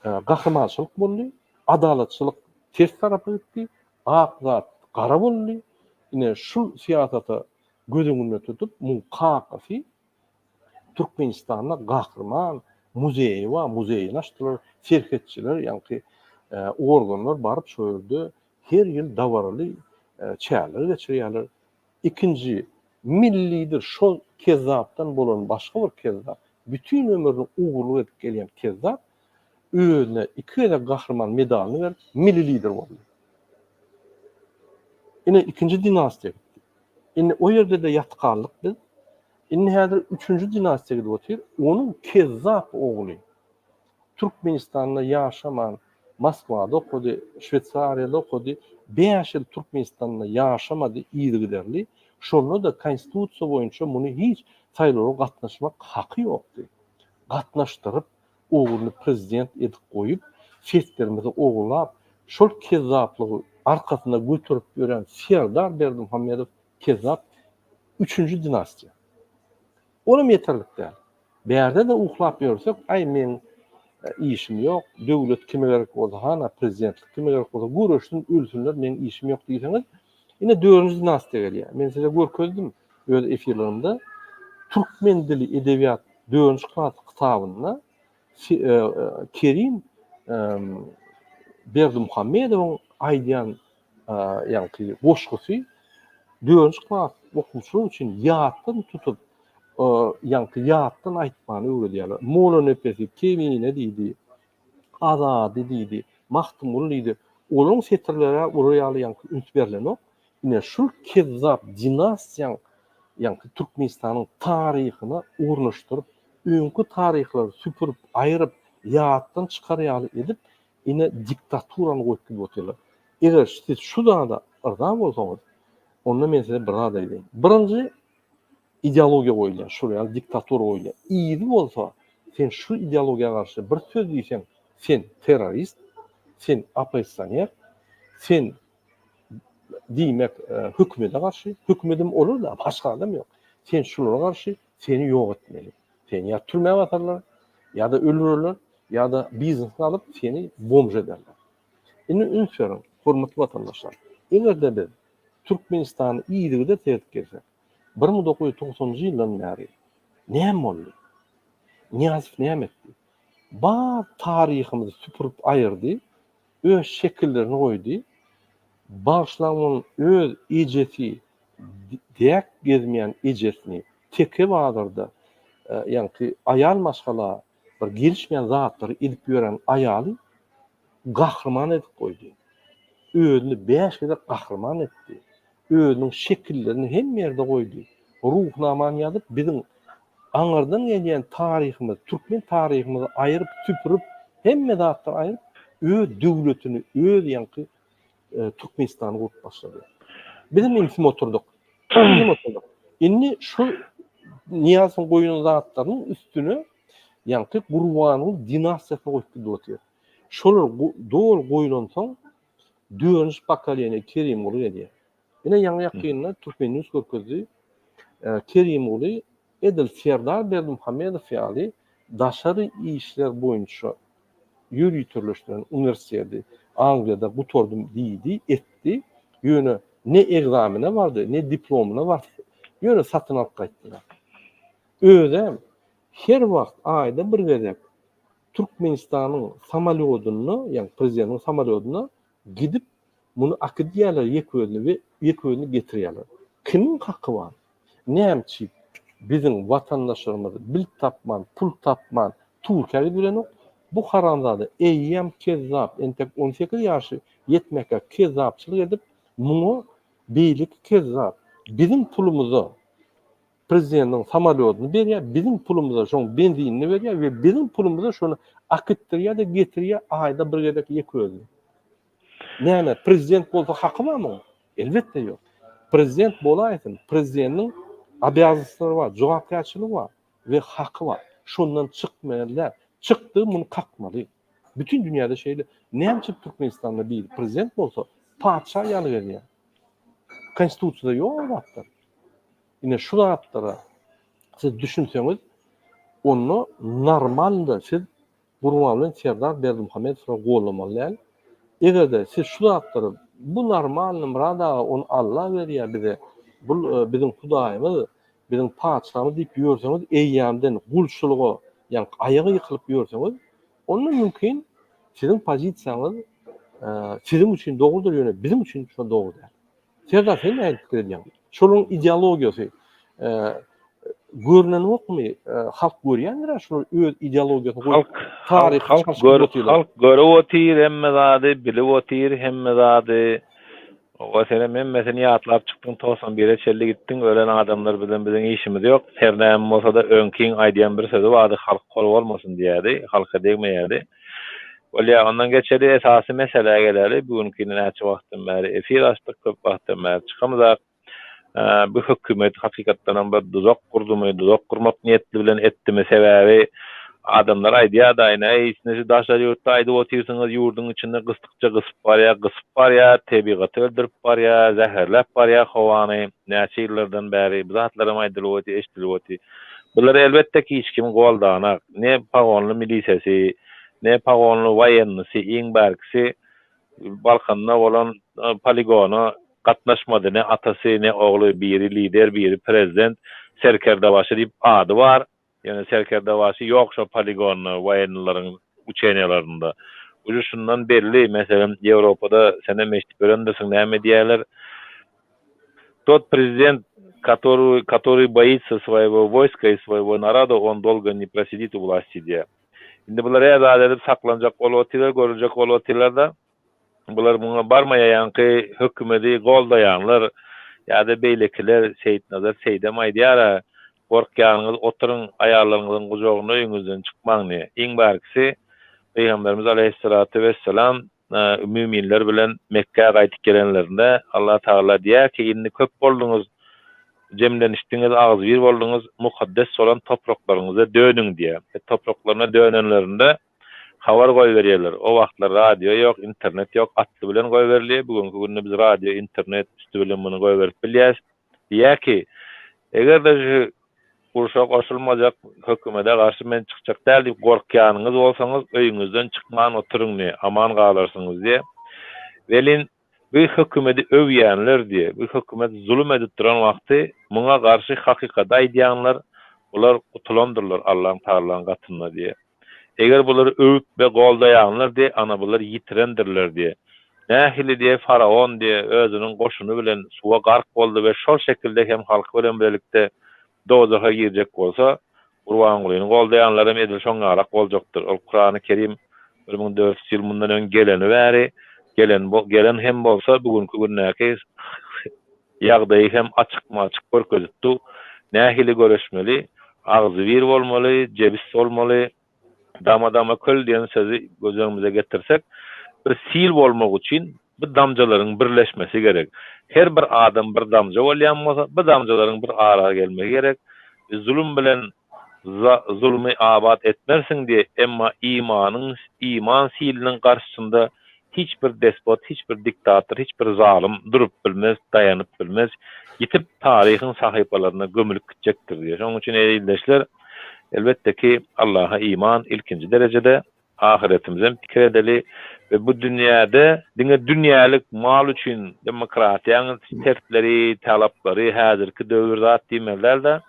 gahrymançylyk boldy, adalatçylyk ters tarapa gitdi, ak zat gara boldy. Ine şul syýasata göz öňünde tutup muň kakasy Türkmenistanda gahryman muzeýi bar, muzeýini açdylar, serhetçiler, ýaňky organlar baryp şo ýerde her ýyl dabaraly çäreler geçirýärler. Ikinji, millidir şol kezzapdan bolan başga bir kezzap, bütin ömrüni ogurlyk edip gelýän kezzap özüne iki gezek gahryman medalyny berip milli lider boldy. Ine ikinji dinastiýa gitdi. Indi o ýerde-de ýatykaldyk biz. Indi häzir üçünji dinastiýa gidip otyr. Onuň kezzap ogly Türkmenistanda ýaşaman, Moskwada okady, Şweýsariýada okady, bäş ýyl Türkmenistanda ýaşamady yzygiderli. Şonda-da konstitusiýa boýunça muny hiç saýlawa gatnaşmak haky ýokdy. Gatnaşdyryp, ogluny prezident edip goýup, seslerimizi ogurlap, şol kezzaplygy arkasynda göterip ýören Serdar Berdimuhamedow kezzap üçünji dinastiýa. Olam ýeterlik däl. Bärde-de uklap ýörsek, aý meň işim ýok, döwlet kime gerek bolsa hana, prezidentlik kime gerek bolsa göreşsin, ölsünler, meň işim ýok diýseňiz, ine dördünji dinastiýa gelýär. Men size görkezdim öz efirlerimde Türkmen dili edebiýat dördünji klas kitabynda Kerim Berdimuhamedowyň aýdýan ýaňky goşgusy dördünji klas okuwçylar üçin ýatdan tutup, ýaňky ýatdan aýtmany öwredýärler. Mollanepesi Kemine diýdi, Azady diýdi, Magtymguly diýdi. Olaryň setirleri olar ýaly ýaňky üns berlenok. Ine şul kezzap dinastiýaň ýaňky Türkmenistanyň taryhyna ornaşdyryp, öňki taryhlary süpürip, aýryp, ýatdan çykar ýaly edip, Ine diktaturany goýup gidip otyrlar. Eger siz şu zada yrza bolsaňyz, onda men size bir zat aýdaýyn. Birinji ideologiýa goýulýar, şol ýaly diktatura goýulýar. Yzy bolsa, sen şu ideologiýa garşy bir söz diýseň, sen terrorist, sen oppozisioner, sen diýmek hökümete garşy, hökümedem olar-da, başga adam ýok. Sen şulara garşy, seni ýok etmeli. Seni ýa türmä basarlar, ýa-da öldürerler, ýa-da biznesiňi alyp seni bomž ederler. Indi üns beriň, hormatly watandaşlar. Eger-de biz Türkmenistany yzygider seredip gelsek, 1990-njy ýyldan bäri näme boldy? Nyýazow näme etdi? Bar taryhymyzy süpürip aýyrdy, öz şekillerini goýdy. Bagyşlaň onuň öz ejesi däk gezmeýän ejesini teke bazarda ýaňky aýal maşgala bir gelişmeýän zatlary edip ýören aýaly gahryman edip goýdy. Özüni bäş gezek gahryman etdi. Özüniň şekillerini hemme ýerde goýdy. Ruhnamany ýazyp biziň aňyrdan gelýän taryhymyz, türkmen taryhymyzy aýryp, süpürip, hemme zatdan aýryp, öz döwletini, öz ýaňky Türkmenistany gurup başlady. Bizem ümsüm oturdyk. Ümsüm oturdyk. Indi şu Nyýazowyň goýan zatlarynyň üstüne ýaňky Gurbanguly dinastiýasyny goýup gidip otyr. Şolar doly goýlansoň dördünji pokoleniýa Kerimguly gelýär. Ine ýaňy ýakynda Türkmen News görkezdi. Kerimguly edil Serdar Berdimuhamedow ýaly daşary işler boýunça ýöriteleşdiren uniwersiteti Angliýada gutardym diýdi, etdi. Ýöne ne egzamene bardy, ne diplomyna bardy. Ýöne satyn alyp gaýtdylar. Özem her wagt aýda bir gezek Türkmenistanyň samolýodynda, ýagny prezidentiň samolýodynda gidip muny akidýärler ýeke özüni we ýeke özüni getirýärler. Kimiň haky bar? Näme üçin biziň watandaşlarymyz bil tapman, pul tapman Türkiýä gidip bilenok? Bu haramzada eýýäm kezzap, entek 18 ýaşy ýetmekä kezzapçylyk edip, muňa beýleki kezzap biziň pulumyza prezidentiň samolýodyny berýär, biziň pulumyza şoň benzinini berýär we biziň pulumyza şony akitdirýär-de getirýär aýda bir gezek ýeke özüni. Näme, prezident bolsa haky barmy oň? Elbetde ýok. Prezident bolaýsyn, prezidentiň obýaznostlary bar, jogapkärçiligi bar we haky bar. Şondan çykmaly däl. Çykdygy muny kakmaly. Bütin dünýäde şeýle. Näme üçin Türkmenistanda biri prezident bolsa, patyşa ýaly gezýär? Konstitusiýada ýok o zatlar. Ine şu zatlara siz düşünseňiz, onda normalda siz Gurbanguly Serdar Berdimuhamedowy gollamaly däl. Eger-de siz şu zatlary bu normalny Myrat aga ony Alla berýär bize, bul biziň Hudaýymyz, biziň patyşamyz diýip ýörseňiz eýýämden gulçulyga ýaňky aýaga ýykylyp ýörseňiz, onda mümkin siziň pozisiýaňyz siziň üçin dogrudyr ýöne biziň üçin şo dogry däl. Serdar sen nähili pikir edýäň? Şolaryň ideologiýasy görnenokmy? Halk görýändir-ä şolar öz ideologiýasyny goýup taryhy çalşyp otyrlar. Halk görüp otyr hemme zady, bilip otyr hemme zady. Oba senem hemmesini ýatlap çykdyň 91-e çenli gitdiň ölen adamlar bilen biziň işimiz ýok. Her näme bolsada öňkiň aýdýan bir sözi bardy halk hor bolmasyn diýýärdi, halka degmeýärdi. Bolýar, ondan geçeli, esasy meselä geleli. Bu günki indi näçe wagtdan bäri efir açdyk, köp wagtdan bäri çykamyzak. Bu hökümet hakykatdanam bir duzak gurdumy, duzak gurmak niýetli bilen etdimi? Sebäbi adamlar aýdýar-da, ine, eý, indi şu daşary ýurtda aýdyp otyrsyňyz, ýurduň içinde gysdykça gysyp barýar, gysyp barýar, tebigaty öldürip barýar, zäherläp barýar howany näçe ýyllardan bäri. Bu zatlaram aýdylyp otyr, eşidilip otyr. Bulary elbetde ki hiç kim goldanak. Ne pagonly milisesi, ne pagonly woýennysy, iň bärkisi Balkanda bolan poligona gatnaşmady. Ne atasy, ne ogly, biri lider, biri prezident, serkerdebaşy diýip ady bar. Ýöne serkerdebaşy ýok şo poligonda, woýennylaryň uçeniýalarynda. Uje şundan belli, meselem, Ýewropada senem eşidip görendirsiň näme diýýärler, Tot prezident, kotoryý, kotoryý boýitsa svoýego woýska i svoýego naroda, on dolgo ne prosidit u wlasti diýýär. Indi bular her zat edip saklanjak bolup otyrlar, görüljek bolup otyrlar-da, bular muňa barmaýar ýaňky hökümedi goldaýanlar ýa-da beýlekiler, Seýitnazar Seýdem aýdýar-a, gorkýanyňyz oturyň aýallaryňyzyň gujagynda öýüňizden çykmaň diýýär. Iň bärkisi Pygamberimiz aleýhissalatu wessalam müminler bilen Mekgä gaýdyp gelenlerinde Allah Tagala diýýär ki, Indi köp bolduňyz, jemlenişdiňiz, agzybir bolduňyz, mukaddes bolan topraklaryňyza dönüň diýýär. E, topraklaryna dönenlerinde habar goýberýärler. O wagtlar radio ýok, internet ýok, atly bilen goýberilýär. Bu günki günde biz radio, internet üsti bilen muny goýberip bilýäris. Diýýär ki, Eger-de şu Urşa goşulmajak hökümede garşy men çykjak däl diýip gorkýanyňyz bolsaňyz öýüňizden çykman oturyň diýe, aman galarsyňyz diýe. Welin bu hökümedi öwýänler diýe, bu hökümet zulum edip duran wagty muňa garşy hakykady aýdýanlar bular gutulandyrlar Allaň Tagalaň gatynda diýe. Eger bulary öwüp we goldaýanlar diýe, ana bular ýitirendirler diýe. Nähili diýe, faraon diýe, özüniň goşuny bilen suwa gark boldy we şol şekilde hem halky bilen bilelikde dowzaha girjek bolsa, Gurbangulyny goldaýanlar hem edil şoň ýalak boljakdyr. Ol Kurany Kerim 1400 ýyl mundan öň geleni bäri, gelen gelen hem bolsa, bu günki gündäki Ýagdaýy hem açykma-açyk görkezip dur. Nähili göreşmeli? Agzybir bolmaly, jebis bolmaly. Dama-dama köl diýen sözi göz öňümize getirsek, bir sil bolmak üçin bu damjalaryň birleşmesi gerek. Her bir adam bir damja bolýan bolsa, bu damjalaryň bir ara gelmegi gerek. Zulum bilen zulmy abat etmersiň diýe, emma imanyň, iman siliniň garşysynda. Hiç bir despot, hiç bir diktator, hiç bir zalym durup bilmez, daýanyp bilmez, ýitip taryhyň sahypalaryna gömülip gitjekdir diýýär. Şonuň üçin eý ildeşler, elbetde ki, Allaha iman ilkinji derejede, ahyretimizem pikir edeli we bu dünýäde diňe dünýälik mal üçin demokratiýaň tertleri, talaplary häzirki döwür zat diýmeli däl-de,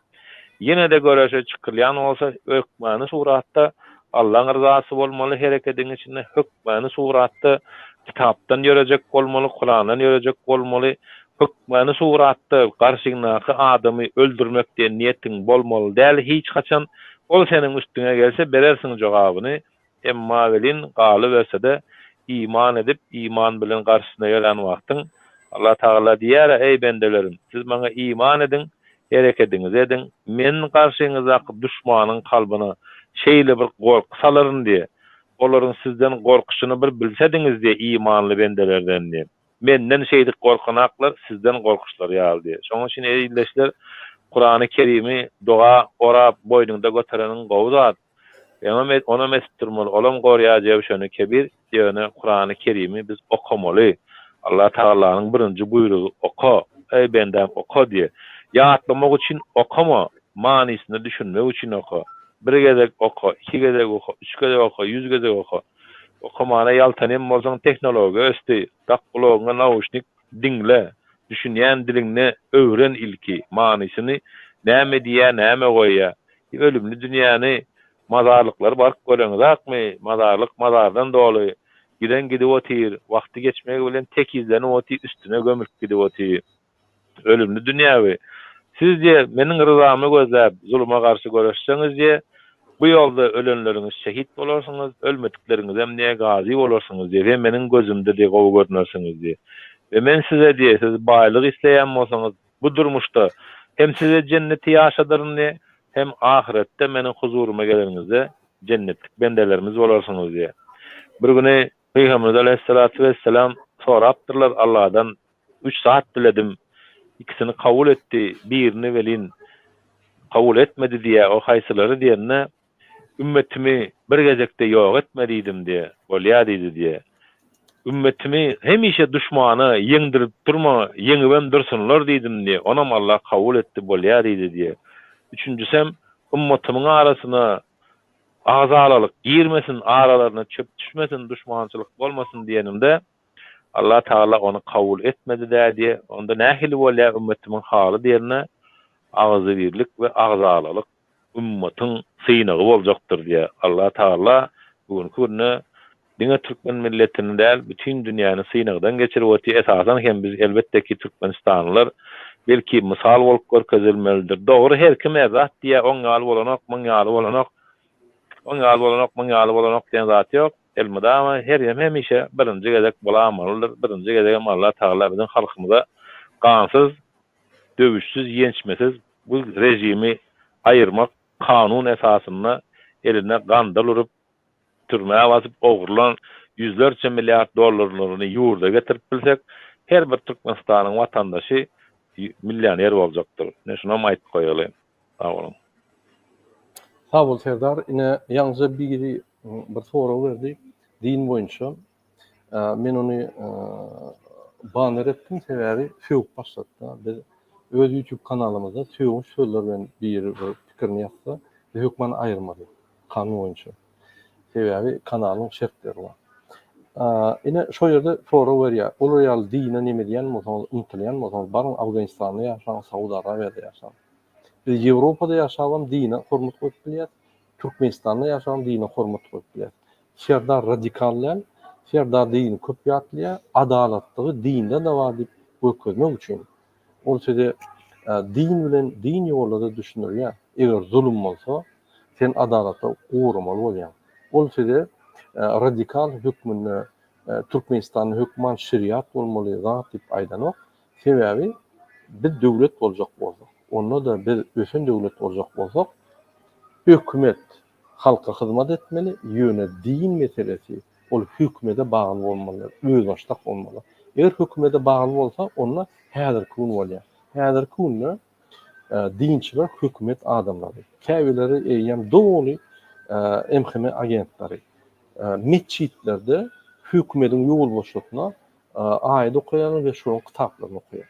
Ýene-de göreşe çykylýan bolsa, hökmany suratda Allaň yrzasy bolmaly herekediň içinde, hökmany suratda kitapdan ýörejek bolmaly, Kurandan ýörejek bolmaly, hökmany suratda garşyňdaky adamy öldürmek diýen niýetiň bolmaly däl hiç haçan, ol seniň üstüňe gelse berersiň jogabyny, Emma welin galyberse-de, iman edip, iman bilen garşysyna ýörän wagtyň, Allah Tagala diýýär-ä, Eý, bendelerim! Siz maňa iman ediň, herekediňizi ediň, Men garşyňyzdaky duşmanyň kalbyna şeýle bir gorky salaryn diýe, olaryň sizden gorkuşyny bir bilsediňiz diýe, imanly bendelerden diýe. Menden şeýdip gorkanaklar sizden gorkuşlary ýaly diýe. Şonuň üçin, eý, ildeşler, Kurany Kerimi doga orap boýnuňda götereniň gowy zat. Ýöne onam edip durmaly, olam gorýar Jewşeni Kebir, ýöne Kurany Kerimi biz okamaly. Allah Tagalanyň birinji buýrugy oka, eý bendäm oka diýe. Ýatlamak üçin okama, manysyna düşünmek üçin oka. Bir gezek oka, iki gezek oka, üç gezek oka, ýüz gezek oka. Okamana ýaltan hem bolsaň tehnologiýa ösdi, dak gulagyňa nauşnik diňle, düşünýän diliňde öwren ilki manysyny, näme diýýä näme goýýa. Ölümli dünýäni mazarlyklary baryp göreňizakmy, mazarlyk mazardan doly, giden gidip otyr, wagty geçmegi bilen tekizlenip otyr, üstüne gömülip gidip otyr. Ölümli dünýäwi. Siz diýe, meniň ryzamy gözläp, zuluma garşy göreşseňiz diýe, bu ýolda ölenleriňiz şehit bolarsyňyz, ölmedikleriňizem diýe, gazy bolarsyňyz diýe we meniň gözümde diýe gowy görnersiňiz diýe. We men size diýe, siz baýlyk isleýän bolsaňyz, Bu durmuşda hem size jenneti ýaşadaryn diýe, hem ahyretde meniň huzuryma geleniňizde jennetlik bendelerimiz bolarsyňyz diýe. Bir güni Pygamberimiz aleýhissalatu wesselam sorapdyrlar Allahdan, Üç zat diledim, ikisini kabul etdi, birini welin kabul etmedi diýe, o haýsylary diýende, Ümmetimi bir gezekde ýok etme diýdim diýe, bolýa diýdi diýe. Ümmetimi hemişe duşmana ýeňdirip durma, ýeňibem dursunlar diýdim diýe, onam Allah kabul etdi, bolýa diýdi diýe. Üçünjisem, ymmatymyň arasyna agzalalyk girmesin, aralaryna çöp düşmesin, duşmançylyk bolmasyn diýenimde, Allah Tagala ony kabul etmedi-dä diýe, onda nähili bolýa ümmetimiň haly diýende, agzybirlik we agzalalyk ümmatyň synagy boljakdyr diýýär. Allah Tagala bu günki günde diňe türkmen milletini däl, bütin dünýäni synagdan geçirip otyr. Esasan hem biz elbetde ki türkmenistanlylar belki mysal bolup görkezilmelidir. Dogry her kim her zat diýýär, oň ýaly bolanok, muň ýaly bolanok, oň ýaly bolanok, muň ýaly bolanok diýen zat ýok. Elmydama her hem hemişe birinji gezek bolamalydyr. Birinji gezegem Allah Tagala biziň halkymyza gansyz, döwüşsiz, ýençmesiz Bu režimi aýyrmak kanun esasynda eline gandal urup, türmä basyp ogurlan ýüzlerçe milliard dollarlaryny ýurda getirip bilsek, her bir Türkmenistanyň watandaşy millioner boljakdyr. Ine şunam aýdyp goýaly. Sag boluň. Sag bol Serdar. Ine ýaňyja biri bir sorag berdi din boýunça. Men ony banner etdim, sebäbi sögüp başlady-da. Biz öz YouTube kanalymyzda sögünç sözler bilen biri bir pikirini ýazsa, biz hökman aýyrmaly, kanun boýunça. Sebäbi kanalyň şertleri bar. Ine, şo ýerde sorag berýär, olar ýaly dine neme edýän bolsaňyz, ymtylýan bolsaňyz, baryň Afganistanda ýaşaň, Saud Arabiýada ýaşaň. Biz Ýewropada ýaşabam dine hormat goýup bilýäs, Türkmenistanda ýaşabam dine hormat goýup bilýäs. Serdar radikal däl, Serdar dini köp ýatlaýar, adalatlygy dinde-de bar diýip görkezmek üçin. Ol size din bilen din ýolda-da düşündirýär. Eger zulum bolsa, sen adalata goramaly bolýaň. Ol size radikal hökmünde Türkmenistanda hökman şeriat bolmaly zat diýip aýdanok. Sebäbi biz döwlet boljak bolsak, onda-da biz ösen döwlet boljak bolsak, hökümet Halka hyzmat etmeli, ýöne din meselesi ol hökümede bagly bolmaly däl, özbaşdak bolmaly. Eger hökümede bagly bolsa, onda häzirki gün bolýar. Häzirki günde dinçiler hökümet adamlary. Käbirleri eýýäm doly MHM agentleri. Metjitlerde. hökümediň ýolbaşçysyna aýat okaýarlar we şolaryň kitaplaryny okaýar.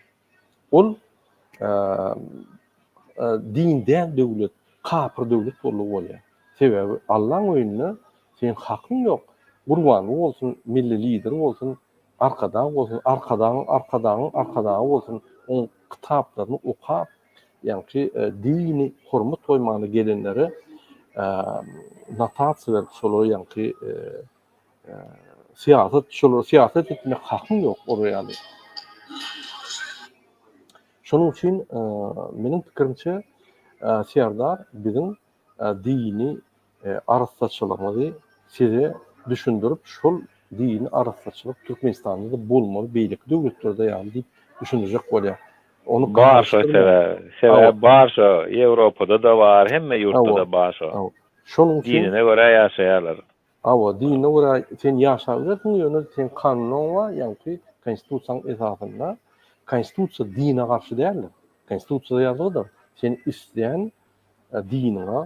Ol din däl döwlet, kapyr döwlet boldugy bolýar. Sebäbi Allaň öýünde seň hakyň ýok. Gurbanguly bolsun, Milli Lider bolsun, Arkadag bolsun, Arkadagyň Arkadagyň Arkadagy bolsun, oň kitaplaryny okap, ýaňky dini hormat goýmana gelenlere notasiýa berip, şolara ýaňky syýasat, şolara syýasat etmek hakyň ýok olar ýaly. Şonuň üçin meniň pikirimçe Serdar biziň dini arassaçylygymyzy size düşündirip şol dini arassaçylyk Türkmenistanda-da bolmaly beýleki döwletlerde ýaly diýip düşündirjek bolýar. Ony Bar şo sebäbi. Sebäbi bar şo. Ýewropada-da bar, hemme ýurtda-da bar şo. Şonuň üçin Dinine görä ýaşaýarlar. Hawa, dinine görä sen ýaşabilersiň, ýöne seň kanunyň bar, ýaňky konstitusiýaň esasynda. Konstitusiýa dine garşy däldir. Konstitusiýada ýazgydyr. Sen isleýän diniňe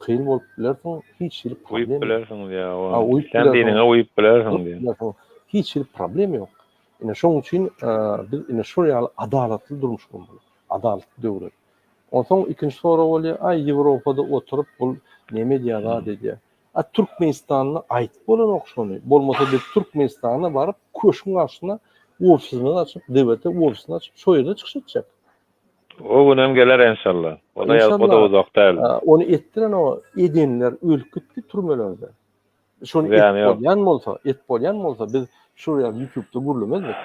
kyl bolup bilersiň, hiç hili problem Uýup bilersiň diýýär, hawa. Isleýän diniňe uýup bilersiň diýýär. Hiç hili problem ýok. Ine şonuň üçin biz ine şol ýaly adalatly durmuş gurmaly. Adalatly döwlet. Onsoň ikinji sorag bolýar, aý Ýewropada oturyp bul neme edýär, zat edýär. A Türkmenistanda aýdyp bolanok şony. Bolmasa biz Türkmenistana baryp köşgüň garşysyna ofisimizi açyp, DWT ofisini açyp şo ýerde çykyş etjek. O günem geler enşalla. O da o da uzak däl. Ony etdiren o edenler ölüp gitdi türmelerde. Şony et bolýan bolsa, et bolýan bolsa biz şu ýerde YouTube'da gürlemezdik.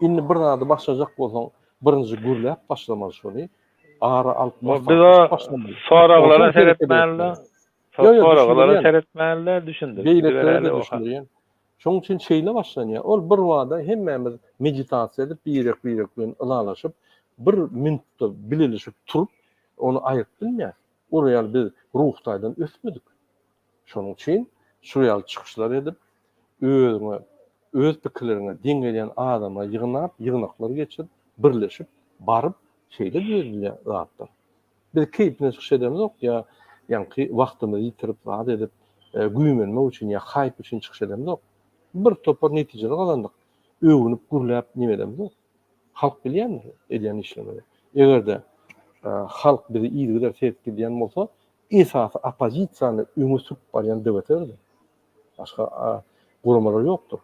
Indi bir zady başlajak bolsaň, birinji gürläp başlamaly şony. Ara alyp maslahatlaşyp başlamaly. Soraglara seretmäli. Soraglara seretmäli, düşündirip gidibereli. Düşündirýän. Şonuň üçin şeýle başlanýar. Ol bir bada hemmämiz meditasiýa edip, birek-birek bilen ylalaşyp, bir minutda bileleşip turup, ony aýryp bilmeýäris. Ol ýaly biz ruhy taýdan ösmedik. Şonuň üçin şu ýaly çykyşlar edip, özüňe, öz pikirleriňe deň gelýän adamlary ýygnap, ýygnaklar geçirip, birleşip, baryp, şeýle düzedilýän zatlar. Biz keýpine çykyş edemzok ýa ýaňky wagtymyzy ýitirip zat edip, güýmenmek üçin ýa haýp üçin çykyş edemzok. Bir topar netijeler gazandyk. Öwünip, gürläp neme edemzok. Halk bilýändir edýän işlerimizi. Eger-de halk bizi yzygider seredip gidýän bolsa, esasy oppozisiýany öňe sürüp barýan DWT-dir. Başga guramalar ýokdur.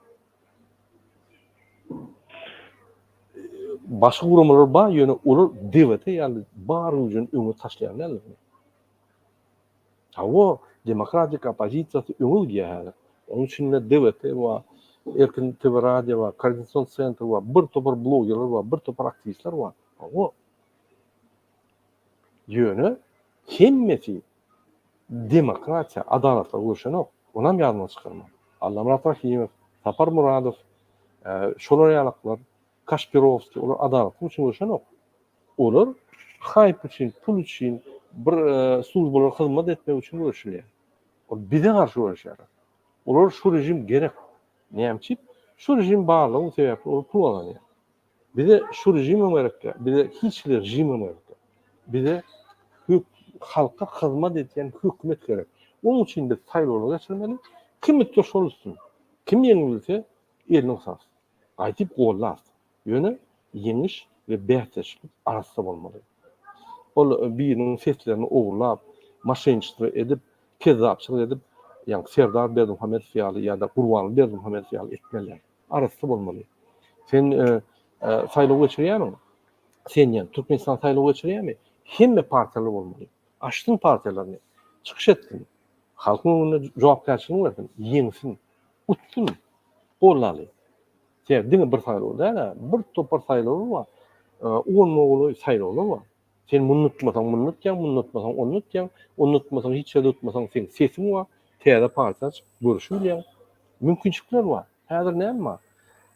Başga guramalar bar, ýöne olar DWT ýaly bar güýjüni öňe taşlaýan däldir. Hawa, demokratik oppozisiýasy öňe gidýär häzir. Onuň içinde DWT bar, Erkin TV radio bar, Koordinasion sentr bar, bir topar blogerler bar, bir topar aktiwistler bar. Hawa. Ýöne hemmesi demokratiýa, adalatla göreşenok. Onam ýadyňdan çykarma. Allamyrat Rahymow, Sapar Muradow, şolar ýalaklar, Kaşpirowskiý, olar adalatlyk üçin göreşenok. Olar haýp üçin, pul üçin, bir službalara hyzmat etmek üçin göreşilýär. Ol bize garşy göreşýärler. Olara şu režim gerek. Näme üçin? Şu režim barlygy sebäpli olar pul gazanýar. Bize şu režimem gerek däl. Bize hiç hili režimem gerek däl. Bize hök halka hyzmat edýän hökümet gerek. Onuň üçin biz saýlawlar geçirmeli. Kim utsa şol utsun. Kim ýeňilse elini gysarys. Gaýdyp gollarys. Ýöne ýeňiş we bäsdeşlik arassa bolmaly. Ol biriniň seslerini ogurlap, moşenniçestvo edip, kezzapçylyk edip, ýaňky Serdar Berdimuhamedow ýaly ýa-da Gurbanguly Berdimuhamedow ýaly etmeli däl. Arassa bolmaly. Sen saýlaw geçirýärmiň? Sen ýa Türkmenistan saýlaw geçirýärmi? Hemme partiýalar bolmaly. Açsyn partiýalaryny. Çykyş etsin. Halkyň öňünde jogapkärçiligini bersin. Ýeňsin. Utsun. Gollaly. Sebäbi diňe bir saýlaw däl-ä, bir topar saýlawlar bar. On golaý saýlawlar bar. Sen muny utmasaň, muny utýaň, muny utmasaň, ony utýaň, ony utmasaň, hiç ýerde utmasaň, seň sesiň bar, täze partiýa açyp, görüşibilýäň. Mümkinçilikler bar. Häzir näme bar?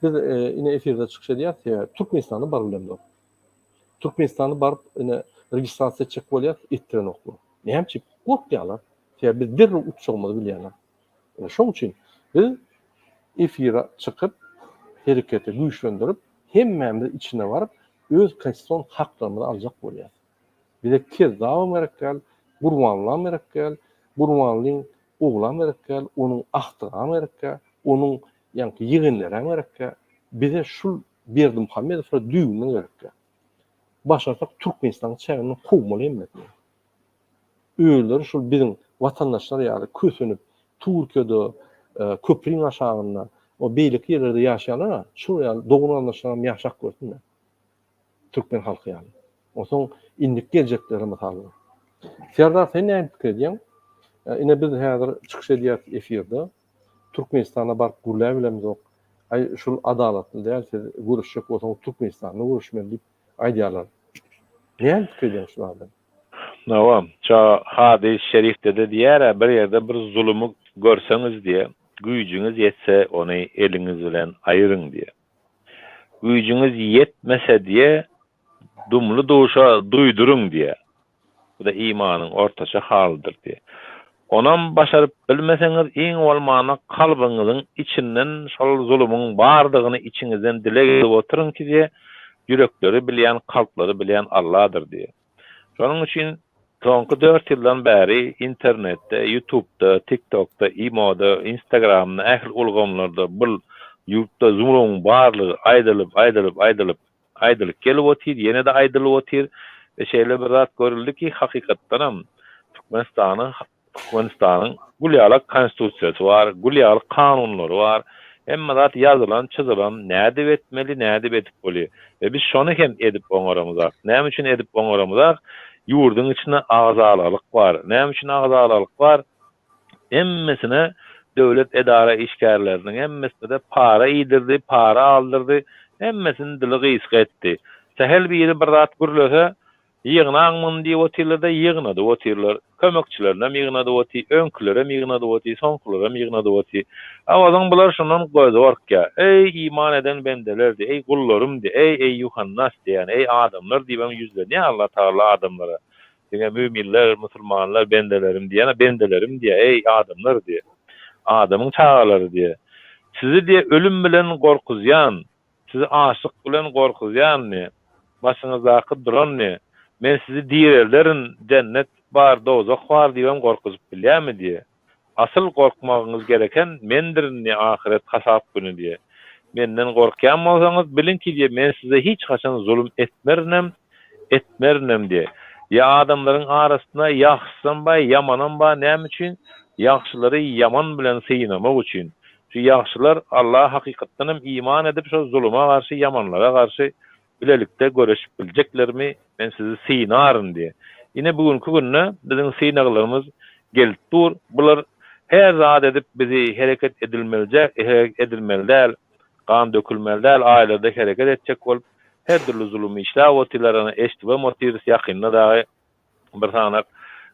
Biz ine efirde çykyş edýäris, sebäbi Türkmenistanda baryp bilemzok. Türkmenistanda baryp ine registrasiýa etjek bolýas, etdirenoklar. Näme üçin? Gorkýarlar. Sebäbi biz derrew utjagymyzy bilýärler. Ine şoň üçin biz efire çykyp, hereketi güýçlendirip, hemmämiz içine baryp, öz konstitusion haklarymyzy aljak bolýas. Bize kezzabam gerek däl, Gurbanlyam gerek däl, Gurbanlyň oglam gerek däl, onuň agtygam gerek däl. Onuň ýaňky ýegenlerem gerekkä. Bize şul Berdimuhamedowlar düýbünden gerekkä. Başarsak Türkmenistanyň çäginden kowmaly hemmesini. Özleri şul biziň watandaşlar ýaly kösenip Türkiýede köpriň aşagynda o beýleki ýerlerde ýaşaýarlar-a, şol ýaly dogan-garyndaşlaram ýaşap görsünler. Türkmen halky ýaly. Onsoň indiki geljeklere mysal bolar. Serdar sen näme pikir edýäň? Ine biz häzir çykyş edýäris efirde. Türkmenistana baryp gürläbilemzok. Aý şul adalatly däl siz görüşjek bolsaňyz Türkmenistanda görüşmeli diýip aýdýarlar. Näme pikir edýäň şu barada? Hawa, şo hadys şerifde-de diýýär-ä, bir ýerde bir zulumy görseňiz diýýär, güýjüňiz ýetse ony eliňiz bilen aýyryň diýýär. Güýjüňiz ýetmese diýe, dumly-duşa duýduryň diýe. Bu-da imanyň ortaça halydyr diýe. Onam başaryp bilmeseňiz, iň bolmanda kalbyňyzyň içinden şol zulumyň bardygyny içiňizden dileg edip oturyň ki diýe, ýürekleri bilýän, kalplary bilýän Alladyr diýe. Şonuň üçin soňky dört ýyldan bäri internetde, ýutubda, tiktokda, imoda, instagramda, ähli ulgamlarda bul ýurtda zulumyň barlygy aýdylyp, aýdylyp, aýdylyp, aýdylyp gelip otyr, ýene-de aýdylyp otyr we şeýle bir zat görüldi ki, hakykatdanam Türkmenistanyň Türkmenistanyň gül ýalak konstitusiýasy bar, gül ýaly kanunlary bar. Hemme zat ýazylan, çyzylan, nädip etmeli, nädip edip bolýar. We biz şony hem edip oňaramyzak. Näme üçin edip oňaramyzak? Ýurduň içinde agzalalyk bar. Näme üçin agzalalyk bar? Hemmesine döwlet edara işgärleriniň hemmesine-de para iýdirdi, para aldyrdy, hemmesini dili gysga etdi. Sähel biri bir zat gürlese, Ýygnaň muny diýip otyrlar-da, ýygnadyp otyrlar. Kömekçilerinem ýygnadyp otyr, öňkülerem ýygnadyp otyr, soňkularam ýygnadyp otyr. Awazyň bular şundan gözi gorkýar. Eý, iman eden bendeler diý, eý, gullarym diý, eý, eýýuhannas diýýän, eý, adamlar diýibem ýüzlenýär Allatagala adamlara. Diňe müminler, musulmanlar bendelerim diýýän, bendelerim diýýär, eý, adamlar diýýär. Adamyň çagalary diýýär. Sizi diýýär, ölüm bilen gorkuzýan, Sizi açlyk bilen gorkuzýanmy? Başyňyzdaky duranmy? Men sizi direlderin, jennet bar, dowzah bar diýibem gorkuzyp bilýärmi diýe. Asyl gorkmagyňyz gereken mendirin diýe ahyret hasap güni diýe. Menden gorkýan bolsaňyz, biliň ki diýe men size hiç haçan zulum etmerinem, etmerinem diýe. Ýa adamlaryň arasynda ýagşysam bar, ýamanam bar, näme üçin? Ýagşylary ýaman bilen synamak üçin. Şu ýagşylar Allaha hakykatdan hem iman edip şol zuluma garşy ýamanlara garşy bilelikde göreşip biljeklermi men sizi synaryn diýe. Ine bu günki günde biziň synaglarymyz gelip dur. Bular her zat edip bizi hereket edilmelijek hereket edilmeli däl gan dökülmeli däl aýlarda hereket etjek bolup her dürli zulum işläp otyrlar ana eşdibem otyrys ýakynda dagy Bir sanak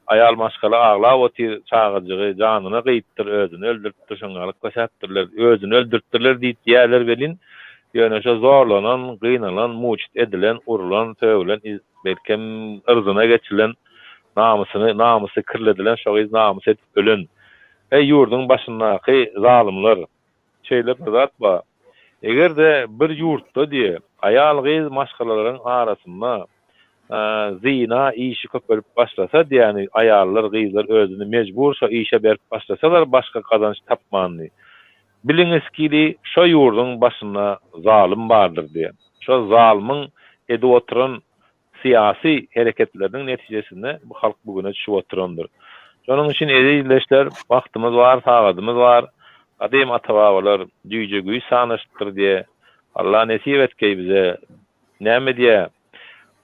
aýal maşgala aglap otyr, çagajygy janyna gyýypdyr, özüni öldüripdir, şoň ýaly kösäpdirler, özüni öldüripdirler diýip diýýärler welin, ýöne şo zorlanan, gynalan, muçit edilen, urlan, sögülen, belkem yrzyna geçilen, namysyny, namysy kirledilen şo gyz namys edip ölen. Eý ýurduň başyndaky zalymlar! Şeýle bir zat bar. Eger-de bir ýurtda diýe, aýal-gyz maşgalalaryň arasynda zyna işi köpelip başlasa diýäni, aýallar, gyzlar özüni mejbur şo işe berip başlasalar başga gazanç tapman diý. Biliňiz kili şo ýurduň başynda zalym bardyr diýe. Şo zalymyň edip oturan syýasy hereketleriniň netijesinde bu halk bu güne düşüp oturandyr. Şonuň üçin eziz ildeşler, wagtymyz bar, sagadymyz bar. Gadym ata-babalar Jüýje güýç sanaşypdyr diýe. Allah nesip etgeý bize. Näme diýe?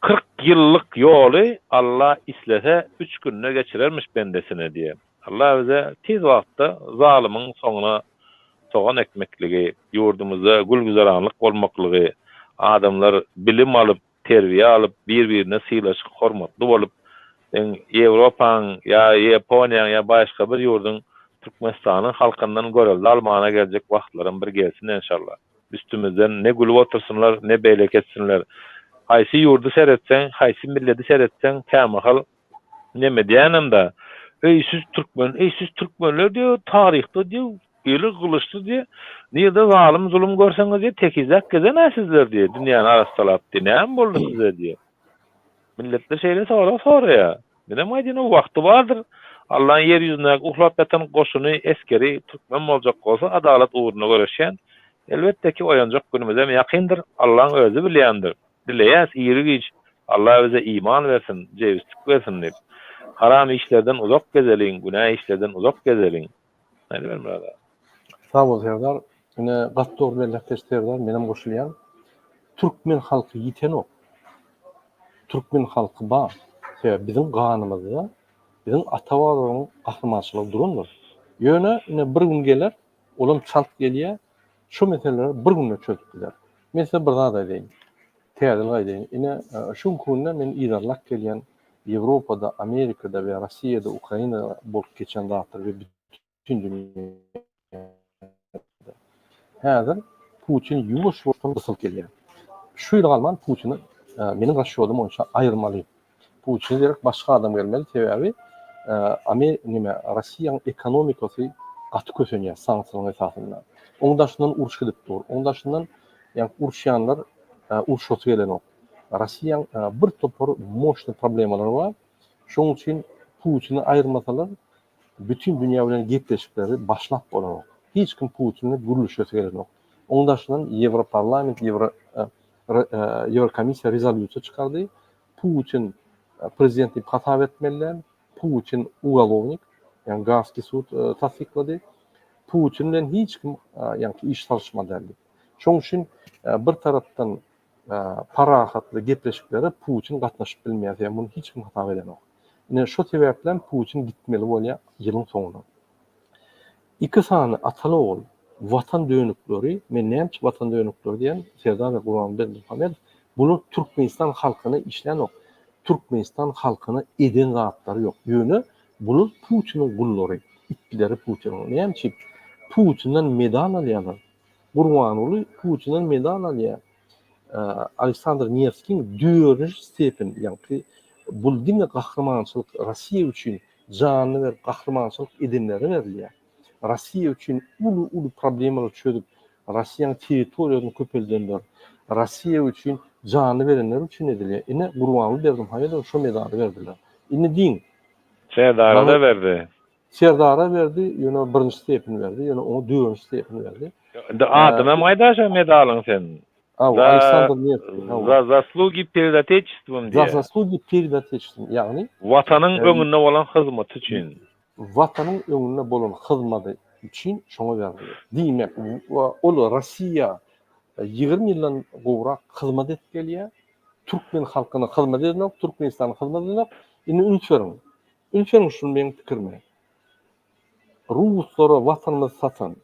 40 ýyllyk ýoly Allah islese üç günde geçirermiş bendesine diýe. Allah bize tiz wagtda zalymyň soňuna sogan ekmekligi, ýurdumyzda gül-güzeranlyk bolmaklygy, adamlar bilim alyp, terbiýe alyp, bir-birine sylaşyk, hormatly bolup, seň Ýewropaň ýa Ýaponiýaň ýa başga bir ýurduň Türkmenistanyň halkyndan görelde almana geljek wagtlaram bir gelsin enşalla. Üstümizden ne gülüp otursynlar, ne beýleki etsinler. Haýsy ýurdy seretseň, haýsy milledi seretseň kämahal Neme diýänem-da, Eý, siz türkmen, eý, siz türkmenler diýip, taryhda diýip, eli gylyçly diýip, nirde zalym-zulum görseňiz diýip, tekizläp gezen-ä sizler diýip, dünýäni arassalap diýip, näme boldy size diýip. Milletler şeýle sorag soraýar. Menem aýdýan, o wagty bardyr. Allaň ýer ýüzündäki uklap ýatan goşuny, esgeri türkmen boljak bolsa adalat ugrunda göreşýän. Elbetde ki oýanjak günümizem ýakyndyr, Allaň özi bilýändir. Dileýäs iri-giç Alla bize iman bersin, jebislik bersin diýip. Haram işlerden uzak gezeliň, günä işlerden uzak gezeliň. Aýdyber Myrat aga. Sag bol Serdar. Ine gaty dogry belläp geçdi Serdar, menem goşulýan. Türkmen halky ýitenok. Türkmen halky bar. Sebäbi biziň ganymyzda biziň ata-babalaryň gahrymançylygy durandyr. Ýöne ine bir gün geler, olam çalt gelýär, şu meseleleri bir günde çözüp gider. Men size bir zat aýdaýyn. Täzelik aýdaýyn. Ine şu günki günde men yzarlap gelýän Ýewropada, Amerikada we Rossiýada, Ukrainada bolup geçen zatlar we bütin dünýäde. Häzir Putin ýuwaş-ýuwaşdan gysylyp gelýär. Şu ýyl galman Putini meniň rasçýodym boýunça aýyrmaly. Putine derek başga adam gelmeli, sebäbi Amer neme Rossiýanyň ekonomikasy gaty kösenýär sanksiýalaryň esasynda. Oň daşyndan uruş gidip dur. Oň daşyndan ýa uruşýanlar uruşasy gelenok. Rossiýanyň bir topar moşny problemalary bar. Şonuň üçin Putini aýyrmasalar bütin dünýä bilen gepleşikleri başlap bolanok. Hiç kim Putin bilen gürleşesi gelenok. Oň daşyndan Ýewroparlament, Ýewro Ýewrokomissiýa rezolýusiýa çykardy. Putin prezident diýip hasap etmeli däl. Putin ugolownik, ýagny Gaagskiý sud tassyklady. Putin bilen hiç kim ýagny iş salyşmaly däl diýip. Şonuň üçin bir tarapdan parahatly gepleşiklere Putin gatnaşyp bilmeýär. Sebäbi muny hiç kim hasap edenok. Ine şo sebäplem Putin gitmeli bolýar ýylyň soňuna. Iki sany ataly-ogul Watan dönükleri, men näme üçin Watan dönükleri diýýän, Serdar we Gurban Berdimuhamedow, bular Türkmenistan halkyna işlänok, Türkmenistan halkyna eden zatlary ýok. Ýöne bular Putiniň gullary, itleri Putiniň. Näme üçin? Putinden medal alýarlar. Gurbanguly Putinden medal alýar. Aleksandr Newskiň dördünji stepen, ýagny bul diňe gahrymançylyk Rossiýa üçin janyny berip gahrymançylyk edenlere berilýär. Rossiýa üçin uly-uly problemalary çözüp, Rossiýanyň territoriýasyny köpeldenler, Rossiýa üçin janyny berenler üçin edilýär. Ine, Gurbanguly Berdimuhamedowa şo medaly berdiler. Indi diýiň. Serdara-da berdi. Serdara berdi, ýöne birinji stepeni berdi, ýöne oňa dördünji stepeni berdi. Indi adynam aýdaý şo medalyň sen. Hawa, Aleksandr Newskiý, hawa. Za zaslugi pered Otечеством diýýär. Za zaslugi pered Otечеством, ýagny. Watanyň öňünde bolan hyzmaty üçin. Watanyň öňünde bolan hyzmady üçin şoňa berdi. Diýmek, ol Rossiýa 20 ýyldan gowrak hyzmat edip gelýär. Türkmen halkyna hyzmat edenok, Türkmenistana hyzmat edenok. Indi üns beriň. Üns beriň şul meň pikirime. Ruslara watanymyzy satan,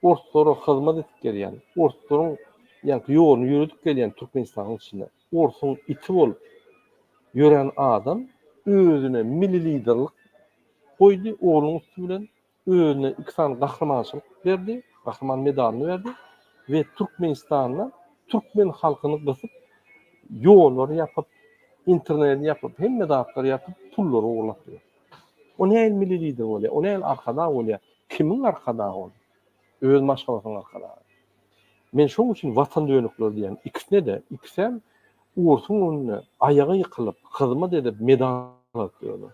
orslara hyzmat edip gelýän, orslaryň ýaňky ýoluny ýöredip gelýän Türkmenistanyň içinde orsuň iti bolup ýören adam özüne milli liderlik goýdy, oglunyň üsti bilen özüne iki sany gahrymançylyk berdi, gahryman medalyny berdi we Türkmenistanda türkmen halkyny gysyp, ýollary ýapyp, interneti ýapyp, hemme zatlary ýapyp, pullary ogurlap ýör. O nähili milli lider bolýar? O nähili arkadag bolýar? Kimiň arkadagy ol? Öz maşgalasynyň arkadagy. Men şoň üçin watan dönükleri diýýän. Ikisine-de, ikisem orsuň öňünde aýaga ýykylyp, hyzmat edip, medal alyp ýörler.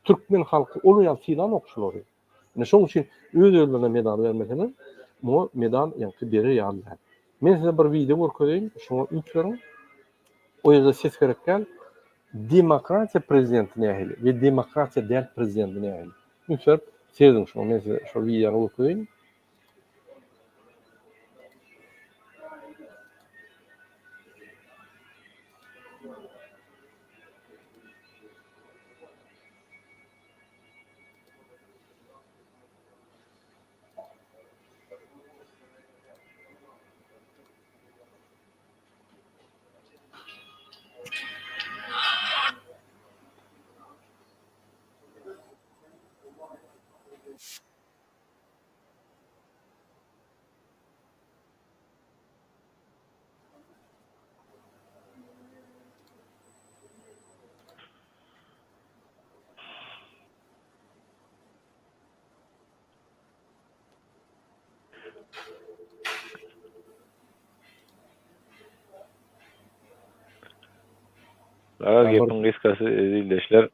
Türkmen halky ol ýaly sylanok şulary. Ine şoň üçin öz-özlerine medal bermeseler, muňa medal ýaňky berer ýaly däl. Men size bir wideo görkezeýin, şoňa üns beriň. O ýerde ses gerek däl. Demokratiýa prezidenti nähili we demokratiýa däl prezidenti nähili? Üns berip serediň şoňa, men size şol wideony görkezeýin. Aga gepiň gysgasy eziz ildeşler.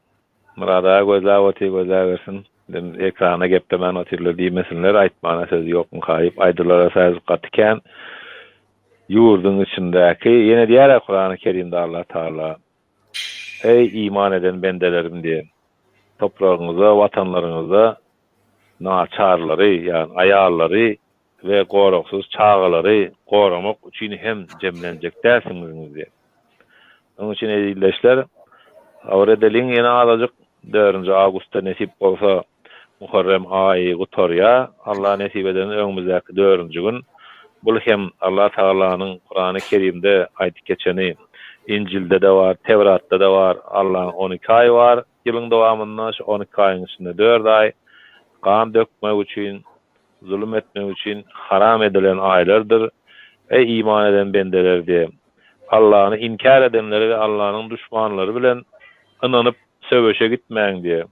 Myrat aga gözläp otyr, gözläbersin. Biz ekranda geplemän otyrlar diýmesinler, aýtmana sözi ýokmyka diýip aýdylara söz gaty kän. Ýurduň içindäki, ýene diýýär-ä Kurany Kerimde Allah Tagala, Eý, iman eden bendelerim diýen, topragyňyzda, watanlaryňyzda naçarlary, ýagny aýallary we goragsyz çagalary goramak üçin hem jemlenjek dälsiňiz diýen. Şonuň üçin eziz ildeşler, sabyr edeliň ýene azajyk, dördünji awgustda nesip bolsa Muharrem aýy gutarýar. Allah nesip edende öňümizdäki dördünji gün. Bul hem Allah Tagalanyň Kurany Kerimde aýdyp geçeni Injilde-de bar, Tewratda-da bar, Allanyň 12 aýy bar ýylyň dowamynda, şu 12 aýyň içinde dört aý gan dökmek üçin, zulum etmek üçin haram edilen aýlardyr. Eý iman eden bendeler diýe, Allany inkär edenleri we Allanyň duşmanlary bilen ynanyp söweşe gitmäň diýe.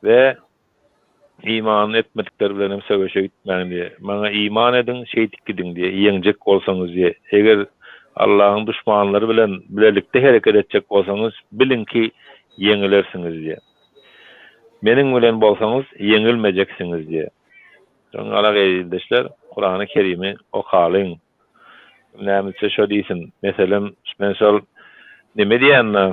We iman etmedikler bilen hem söweşe gitmäň diýe. Maňa iman ediň, şeýdip gidiň diýe, ýeňjek bolsaňyz diýe. Eger Allahyň duşmanlary bilen bilelikde hereket etjek bolsaňyz, biliň ki, ýeňilersiňiz diýe. Meniň bilen bolsaňyz, ýeňilmejeksiňiz diýe. Şonuň ýaly eziz ildeşler, Kurany Kerimi okalyň. Kim näme diýse şo diýsin. Meselem, men şol neme diýýän-de,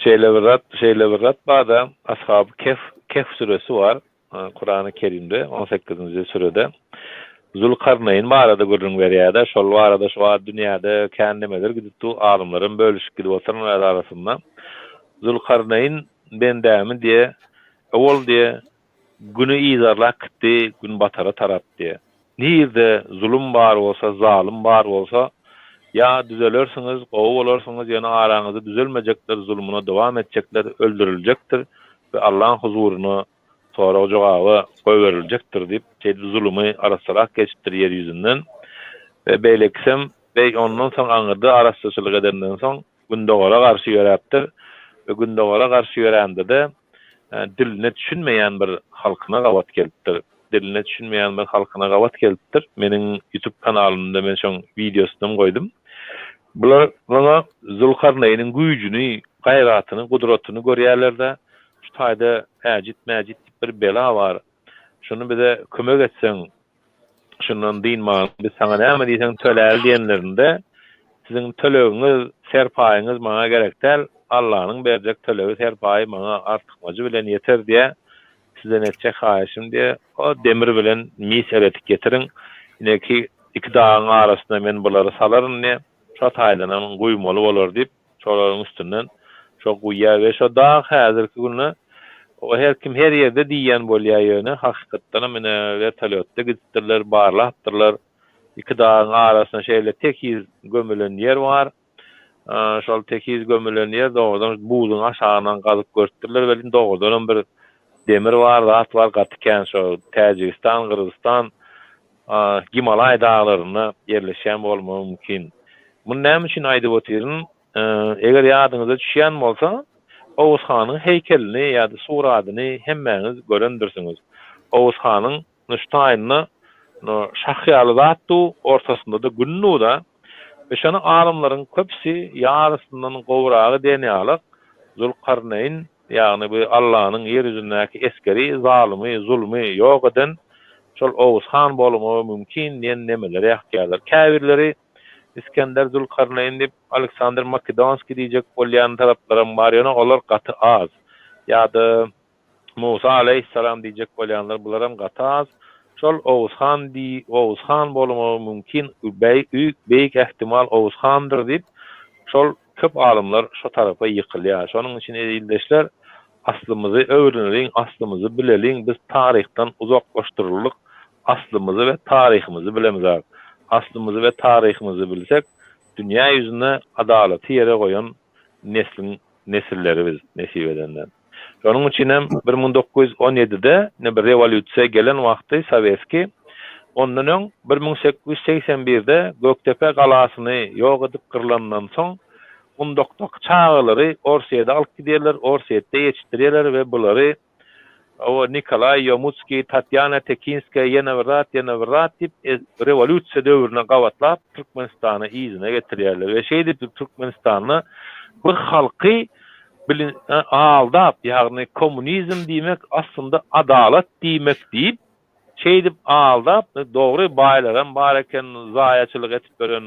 Şeýle bir zat, şeýle bir zat bar-da, Ashaby Kehf, Kehf süresi bar. Kurany Kerimde, on sekizinji sürede Zülkarneýn barada gürrüň berýär-de, şol barada şu wagt dünýäde kän nemeler gidip dur, alymlaram bölüşip gidip oturan öz arasynda. Zülkarneýn bendämi diýe, owal diýe, Güni yzarlap gitdi günbatara tarap diýe. Nirde zulum bar bolsa, zalym bar bolsa, ýa düzelersiňiz, gowy bolarsyňyz, ýöne araňyzda düzelmejekler, zulumyna dowam etjekler öldüriljekdir we Allaň huzuryna sorag-jogaba goýberiljekdir diýip, şeýdip zulumy arassalap geçipdir ýer ýüzünden. We beýlekisem, beý ondan soň aňyrda arassaçylyk edenden soň Gündogara garşy ýöräpdir we Gündogara garşy ýörände-de diline düşünmeýän bir halkyna gabat gelipdir. Diline düşünmeýän bir halkyna gabat gelipdir. Meniň YouTube kanalymda men şoň wideosynam goýdum. Bular muňa Zülkarneýniň güýjüni, gaýratyny, gudratyny görýärler-de, şu taýda Äjit-mäjit diýip bir bela bar. Şuny bize kömek etseň, şundan dynmagyň biz saňa näme diýseň töläli diýenlerinde, siziň tölegiňiz, serpaýyňyz maňa gerek däl, Allanyň berjek tölegi, serpaýy maňa artykmajy bilen ýeter diýä, sizden etjek haýyşym diýä, o demir bilen mis eretip getiriň, ineki iki dagyň arasyna men bulary salaryn diýä, şo taýdanam guýmaly bolar diýip, Şolaryň üstünden şo guýýar we şo dag häzirki günde o her kim her ýerde diýýän bolýar ýöne hakykatdanam ine wertolýotda gidipdirler barlapdyrlar iki dagyň arasynda şeýle tekiz gömülen ýer bar şol tekiz gömülen ýer dogrudan buzuň aşagyndan gazyp görüpdirler welin dogrudanam bir demir bar zat bar gaty kän şo Täjigistan Gyrgyzystan Gimalaý daglarynda ýerleşýän bolmagy mümkin. Muny näme üçin aýdyp otyryn? Eger ýadyňyza düşýän bolsa, Oguz hanyň heýkelini ýa-da suradyny hemmäňiz görendirsiňiz. Oguz hanyň şu taýynda şah ýaly zat dur, ortasynda-da gün dur-da. We şony alymlaryň köpüsi, ýarysyndan gowragy diýen ýaly Zülkarneýn Ýagny bu Allanyň ýer ýüzündäki esgeri zalymy, zulmy ýok eden şol Oguz han bolmagy mümkin diýen nemeleri ýakýarlar. Käbirleri Iskender Zülkarneýn diýip, Aleksandr Makedonskiý diýjek bolýan taraplaram bar, ýöne olar gaty az. Ýa-da Musa aleýhissalam diýjek bolýanlar bularam gaty az. Şol Oguz han diý, Oguz han bolmagy mümkin, beýik ähtimal Oguz handyr diýip, şol Köp alymlar şo tarapa ýykylýar. Şonuň üçin eziz ildeşler, aslymyzy öwreneliň, aslymyzy bileliň, biz taryhdan uzaklaşdyryldyk, aslymyzy we taryhymyzy bilemizok. Aslymyzy we taryhymyzy bilsek, dünýä ýüzünde adalaty ýere goýan nesliň nesilleri biz, nesip edende. Şonuň üçin hem 1917-de ine bir rewolýusiýa gelen wagty sowetski, ondan öň 1881-de Gökdepe galasyny ýok edip gyrlandan soň gundakdaky çagalary Orsýede alyp gidýärler, Orsýetde ýetişdirýärler we bulary. Hawa, Nikolaý Ýomutskiý, Tatýana Tekinskaýa ýene bir zat, ýene bir zat diýip, rewolýusiýa döwrüne gabatlap Türkmenistany yzyna getirýärler we şeýdip Türkmenistanda bir halky bilin aldap, ýagny kommunizm diýmek aslynda adalat diýmek diýip, Şeýdip aldap, dogry baýlaram bar eken zaýaçylyk etip ýören,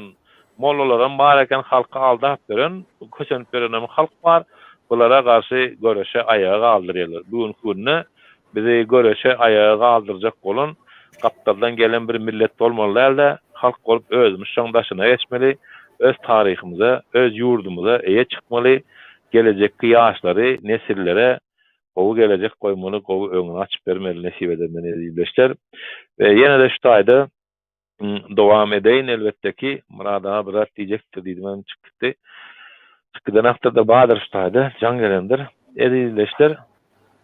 mollalaram bar eken halky aldap ýören, kösenip ýörenem halk bar, bulara garşy göreşe aýaga galdyrýarlar. Bu günki günde bizi göreşe aýaga galdyrjak bolan gapdaldan gelen bir millet bolmaly däl-de, halk bolup özümiz şoň daşyna geçmeli, öz taryhymyza, öz ýurdumyza eýe çykmaly, gelejekki ýaşlary, nesillere Gowy gelejek goýmaly gowy öňüni açyp bermeli nesip edenden ezizleşler. We ýene-de şu taýda dowam edeýin elbetdeki Myrat aga bir zat diýjekdir diýdim hem çykyp gitdi. Çykyp giden awtorda bardyr şu taýda jaň gelendir. Ezizleşler.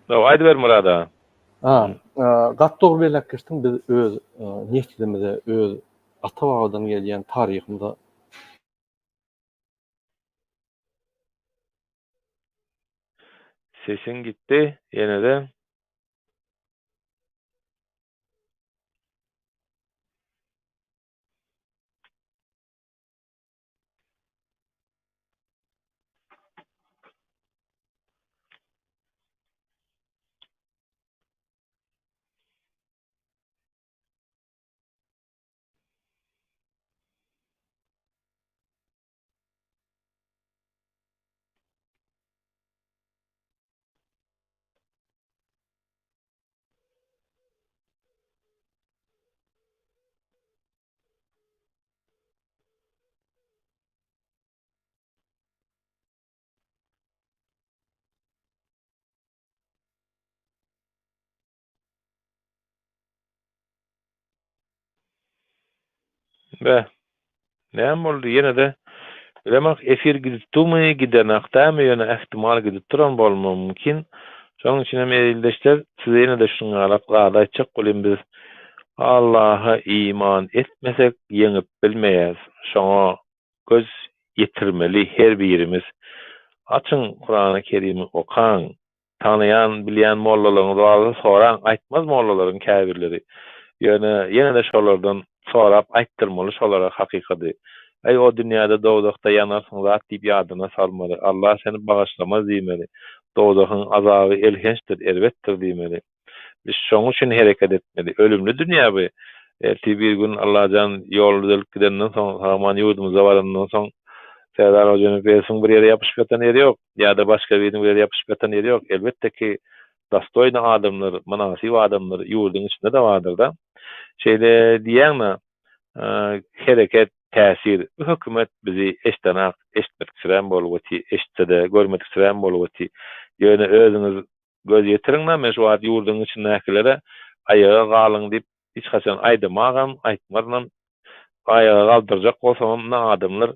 Aýdyber Myrat aga. Ha, gaty dogry belläp geçdiň biz öz neslimize öz ata-babadan gelýän taryhymyza Sesiň gitdi ýene-de. Be. Näme boldy ýene-de bilemok efir gidip durmy gidenak dämi ýöne ähtimal gidip duran bolmagy mümkin. Şonuň üçin hem ildeşler size ýene-de şunuň ýalak zady aýtjak bolýan biz Allaha iman etmesek ýeňip bilmeýäs. Şoňa göz ýetirmeli her birimiz. Açyň Kurany Kerimi okaň. Tanaýan, bilýän mollalaryňyz barsa soraň, aýtmaz mollalaryň käbirleri. Ýöne ýene-de şolardan sorap aýtdyrmaly şolara hakykady. Äý o dünýäde dowzahda ýanarsyň zat diýip ýadyna salmaly. Allah seni bagyşlamaz diýmeli. Dowzahyň azaby elhençdir, erbetdir diýmeli. Biz şoň üçin hereket etmeli. Ölümli dünýä bu. Ertir bir gün Allajan ýol düzelip gidenden soň, sag-aman ýurdumyza barandan soň Serdar Hojanepesiň bir ýere ýapyşyp ýatan ýeri ýok. Ýa-da başga biriniň bir ýere ýapyşyp ýatan ýeri ýok. Elbetde ki, dostoýny adamlar, mynasyp adamlar ýurduň içinde-de bardyr-da. Şeýle diýýäň-de, hereket, täsir. Bu hökümet bizi eşdenak, eşitmediksirän bolup otyr, eşitse-de, görmediksirän bolup otyr. Ýöne özüňiz Göz ýetiriň-dä, men şu wagt ýurduň içindäkilere aýaga galyň diýip hiç haçan aýdamagam, aýtmarynam. Aýaga galdyrjak bolsamam, ine adamlar,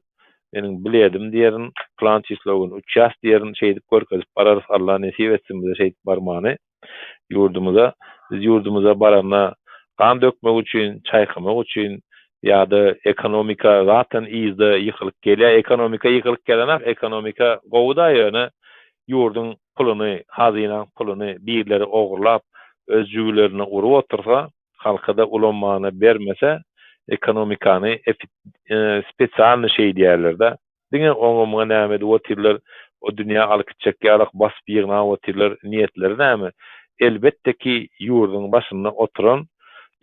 meniň biledim diýerin, pylan çislo gün uçýas diýerin, şeýdip görkezip bararys, Alla nesip etsin bize şeýdip barmany ýurdumyza. Biz ýurdumyza baranda gan dökmek üçin, çaýkamak üçin ýa-da ekonomika zaten yzda ýykylyp gelýär, ekonomika ýykylyp gelenak, ekonomika gowy-da ýöne ýurduň puluny, hazynaň puluny birleri ogurlap, öz jübülerine urup otursa, halka-da ulanmana bermese, ekonomikany spesialny şeýdýärler-de. Diňe oňa-muňa näme edip otyrlar, o dünýä alyp gitjek ýalak basyp ýygnap otyrlar, niýetleri näme? Elbetde ki, ýurduň başynda oturan,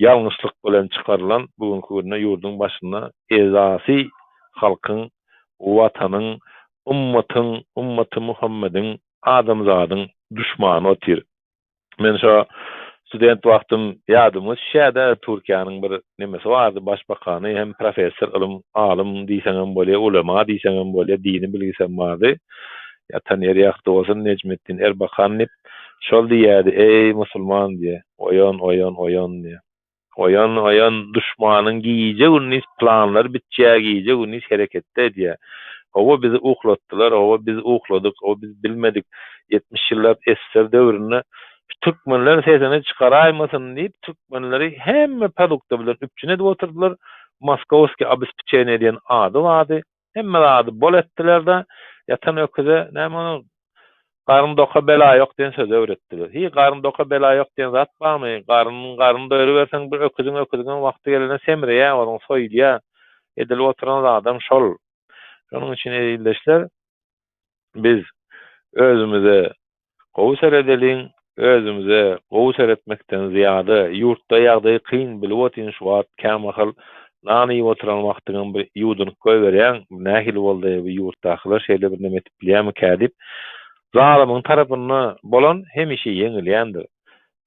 ýalňyşlyk bilen çykarylan, bu günki günde ýurduň başynda esasy halkyň, Watanyň, Ymmatyň, ymmaty Muhammediň, adamzadyň duşmany otyr. Men şo student wagtym ýadyma düşýär-de, Türkiýäniň bir nemesi bardy, başbakany, hem professor, ylym, alym diýseňem bolýar, ulema diýseňem bolýar, dini bilgisem bardy. Ýatan ýeri ýagty bolsun, Nejmetdin Erbakan diýip. Şol diýýärdi, Eý, musulman diýýär, oýan, oýan, oýan diýýär. Oýan, oýan, duşmanyň gije-gündiz planlar bitýär, gije-gündiz hereketde edýär. Hawa, bizi uklatdylar, hawa, biz ukladyk, hawa, biz bilmedik. 70 ýyllap ssr döwründe şu türkmenler sesini çykaraýmasyn diýip, türkmenleri hemme produkta bilen üpjün edip oturdylar. Moskowskiý obespečeniýe diýen ady bardy. Hemme zady bol etdiler-de, ýatan öküze, näme ony? Garyn doka bela ýok diýen sözi öwretdiler. Hiý, garyn doka bela ýok diýen zat barmy? Garyn, garyn doýruberseň bir öküziň öküziňem wagty gelende semreýär, onuň soýulýar. Edilip oturan zadam şol. Şonuň üçin eziz ildeşler, biz özümize gowy seredeliň, özümize gowy seretmekden zyýada ýurtda ýagdaýy kyn bilip otyryn şu wagt kämahal nan iýip oturan wagtyňam bir ýuwdunyp goýberýäň, bu nähili boldy bu ýurtdakylar şeýle bir neme edip bilýärmikä diýip. Zalymyň tarapynda bolan hemişe ýeňilýändir.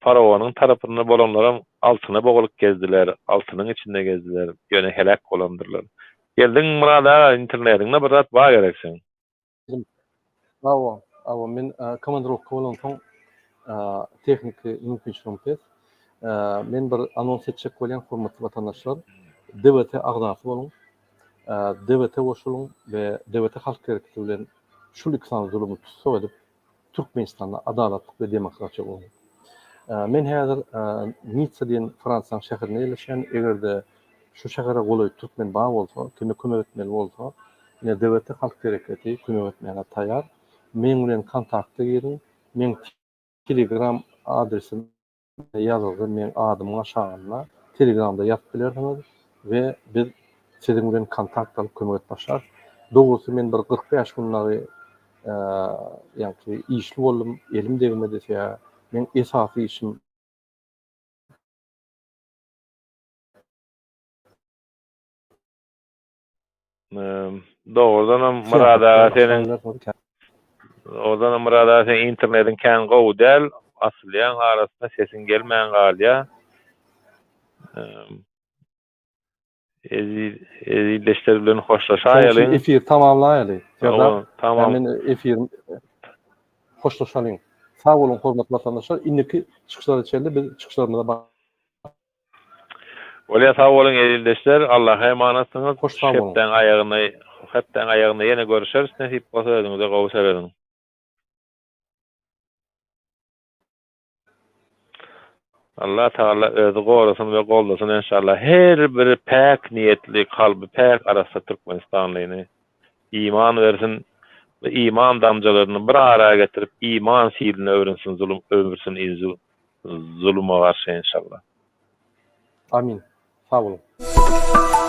Faraonyň tarapynda bolanlaram altyna bogulyp gezdiler, altynyň içinde gezdiler, ýöne heläk bolandyrlar. Geldiň Myrat aga internetiňde bir zat bar gerek seň. Hawa, hawa men komandirowka bolansoň tehniki mümkinçiligim pes. Men bir anons etjek bolýan hormatly watandaşlar. DWT agzasy boluň. DWT goşulyň we DWT halk hereketi bilen şul iki sany zulumy tussag edip Türkmenistanda adalatlyk we demokratiýa gurmak. Men häzir Nitsa diýen Fransiýanyň şäherinde ýerleşýän. Eger-de şu şähere golaý türkmen bar bolsa, kime kömek etmeli bolsa, ine DWT Halk Hereketi kömek etmäge taýar. Meň bilen kontakta giriň. Meň Telegram adresim ýazylgy meň adymyň aşagynda telegramda ýazyp bilersiňiz we biz siziň bilen kontakt alyp kömek edip başlarys. Dogrusy men bir 45 gün dagy ýaňky işli boldum, elim degmedi sebäbi meň esasy işim Dogrudanam Myrat aga seniň Dogrudanam Myrat aga seň internetiň kän gowy däl, asylýaň arasynda sesiň gelmän galýar. Eziz ezizdeşler bilen hoşlaşaýalyň. Efir tamamlaýaly. Serdar, tamam. Men efir hoşlaşalyň. Sag boluň hormatly watandaşlar. Indiki çykyşlara çenli biz çykyşlarymyza Bolýa sag boluň ezizdeşler Allaha emanatsyňyz Hoş sag boluň. Hepdäň aýagyna hepdäň aýagynda ýene görüşeris nesip bolsa özüňize gowy serediň. Allah Tagala özi gorasyn we goldasyn enşallah her bir päk niýetli kalby päk arassa Türkmenistanlyny iman bersin we iman damjalaryny bir ara getirip iman siline öwrünsin zulum öwürsin zuluma garşy enşallah. Amin. Sag boluň.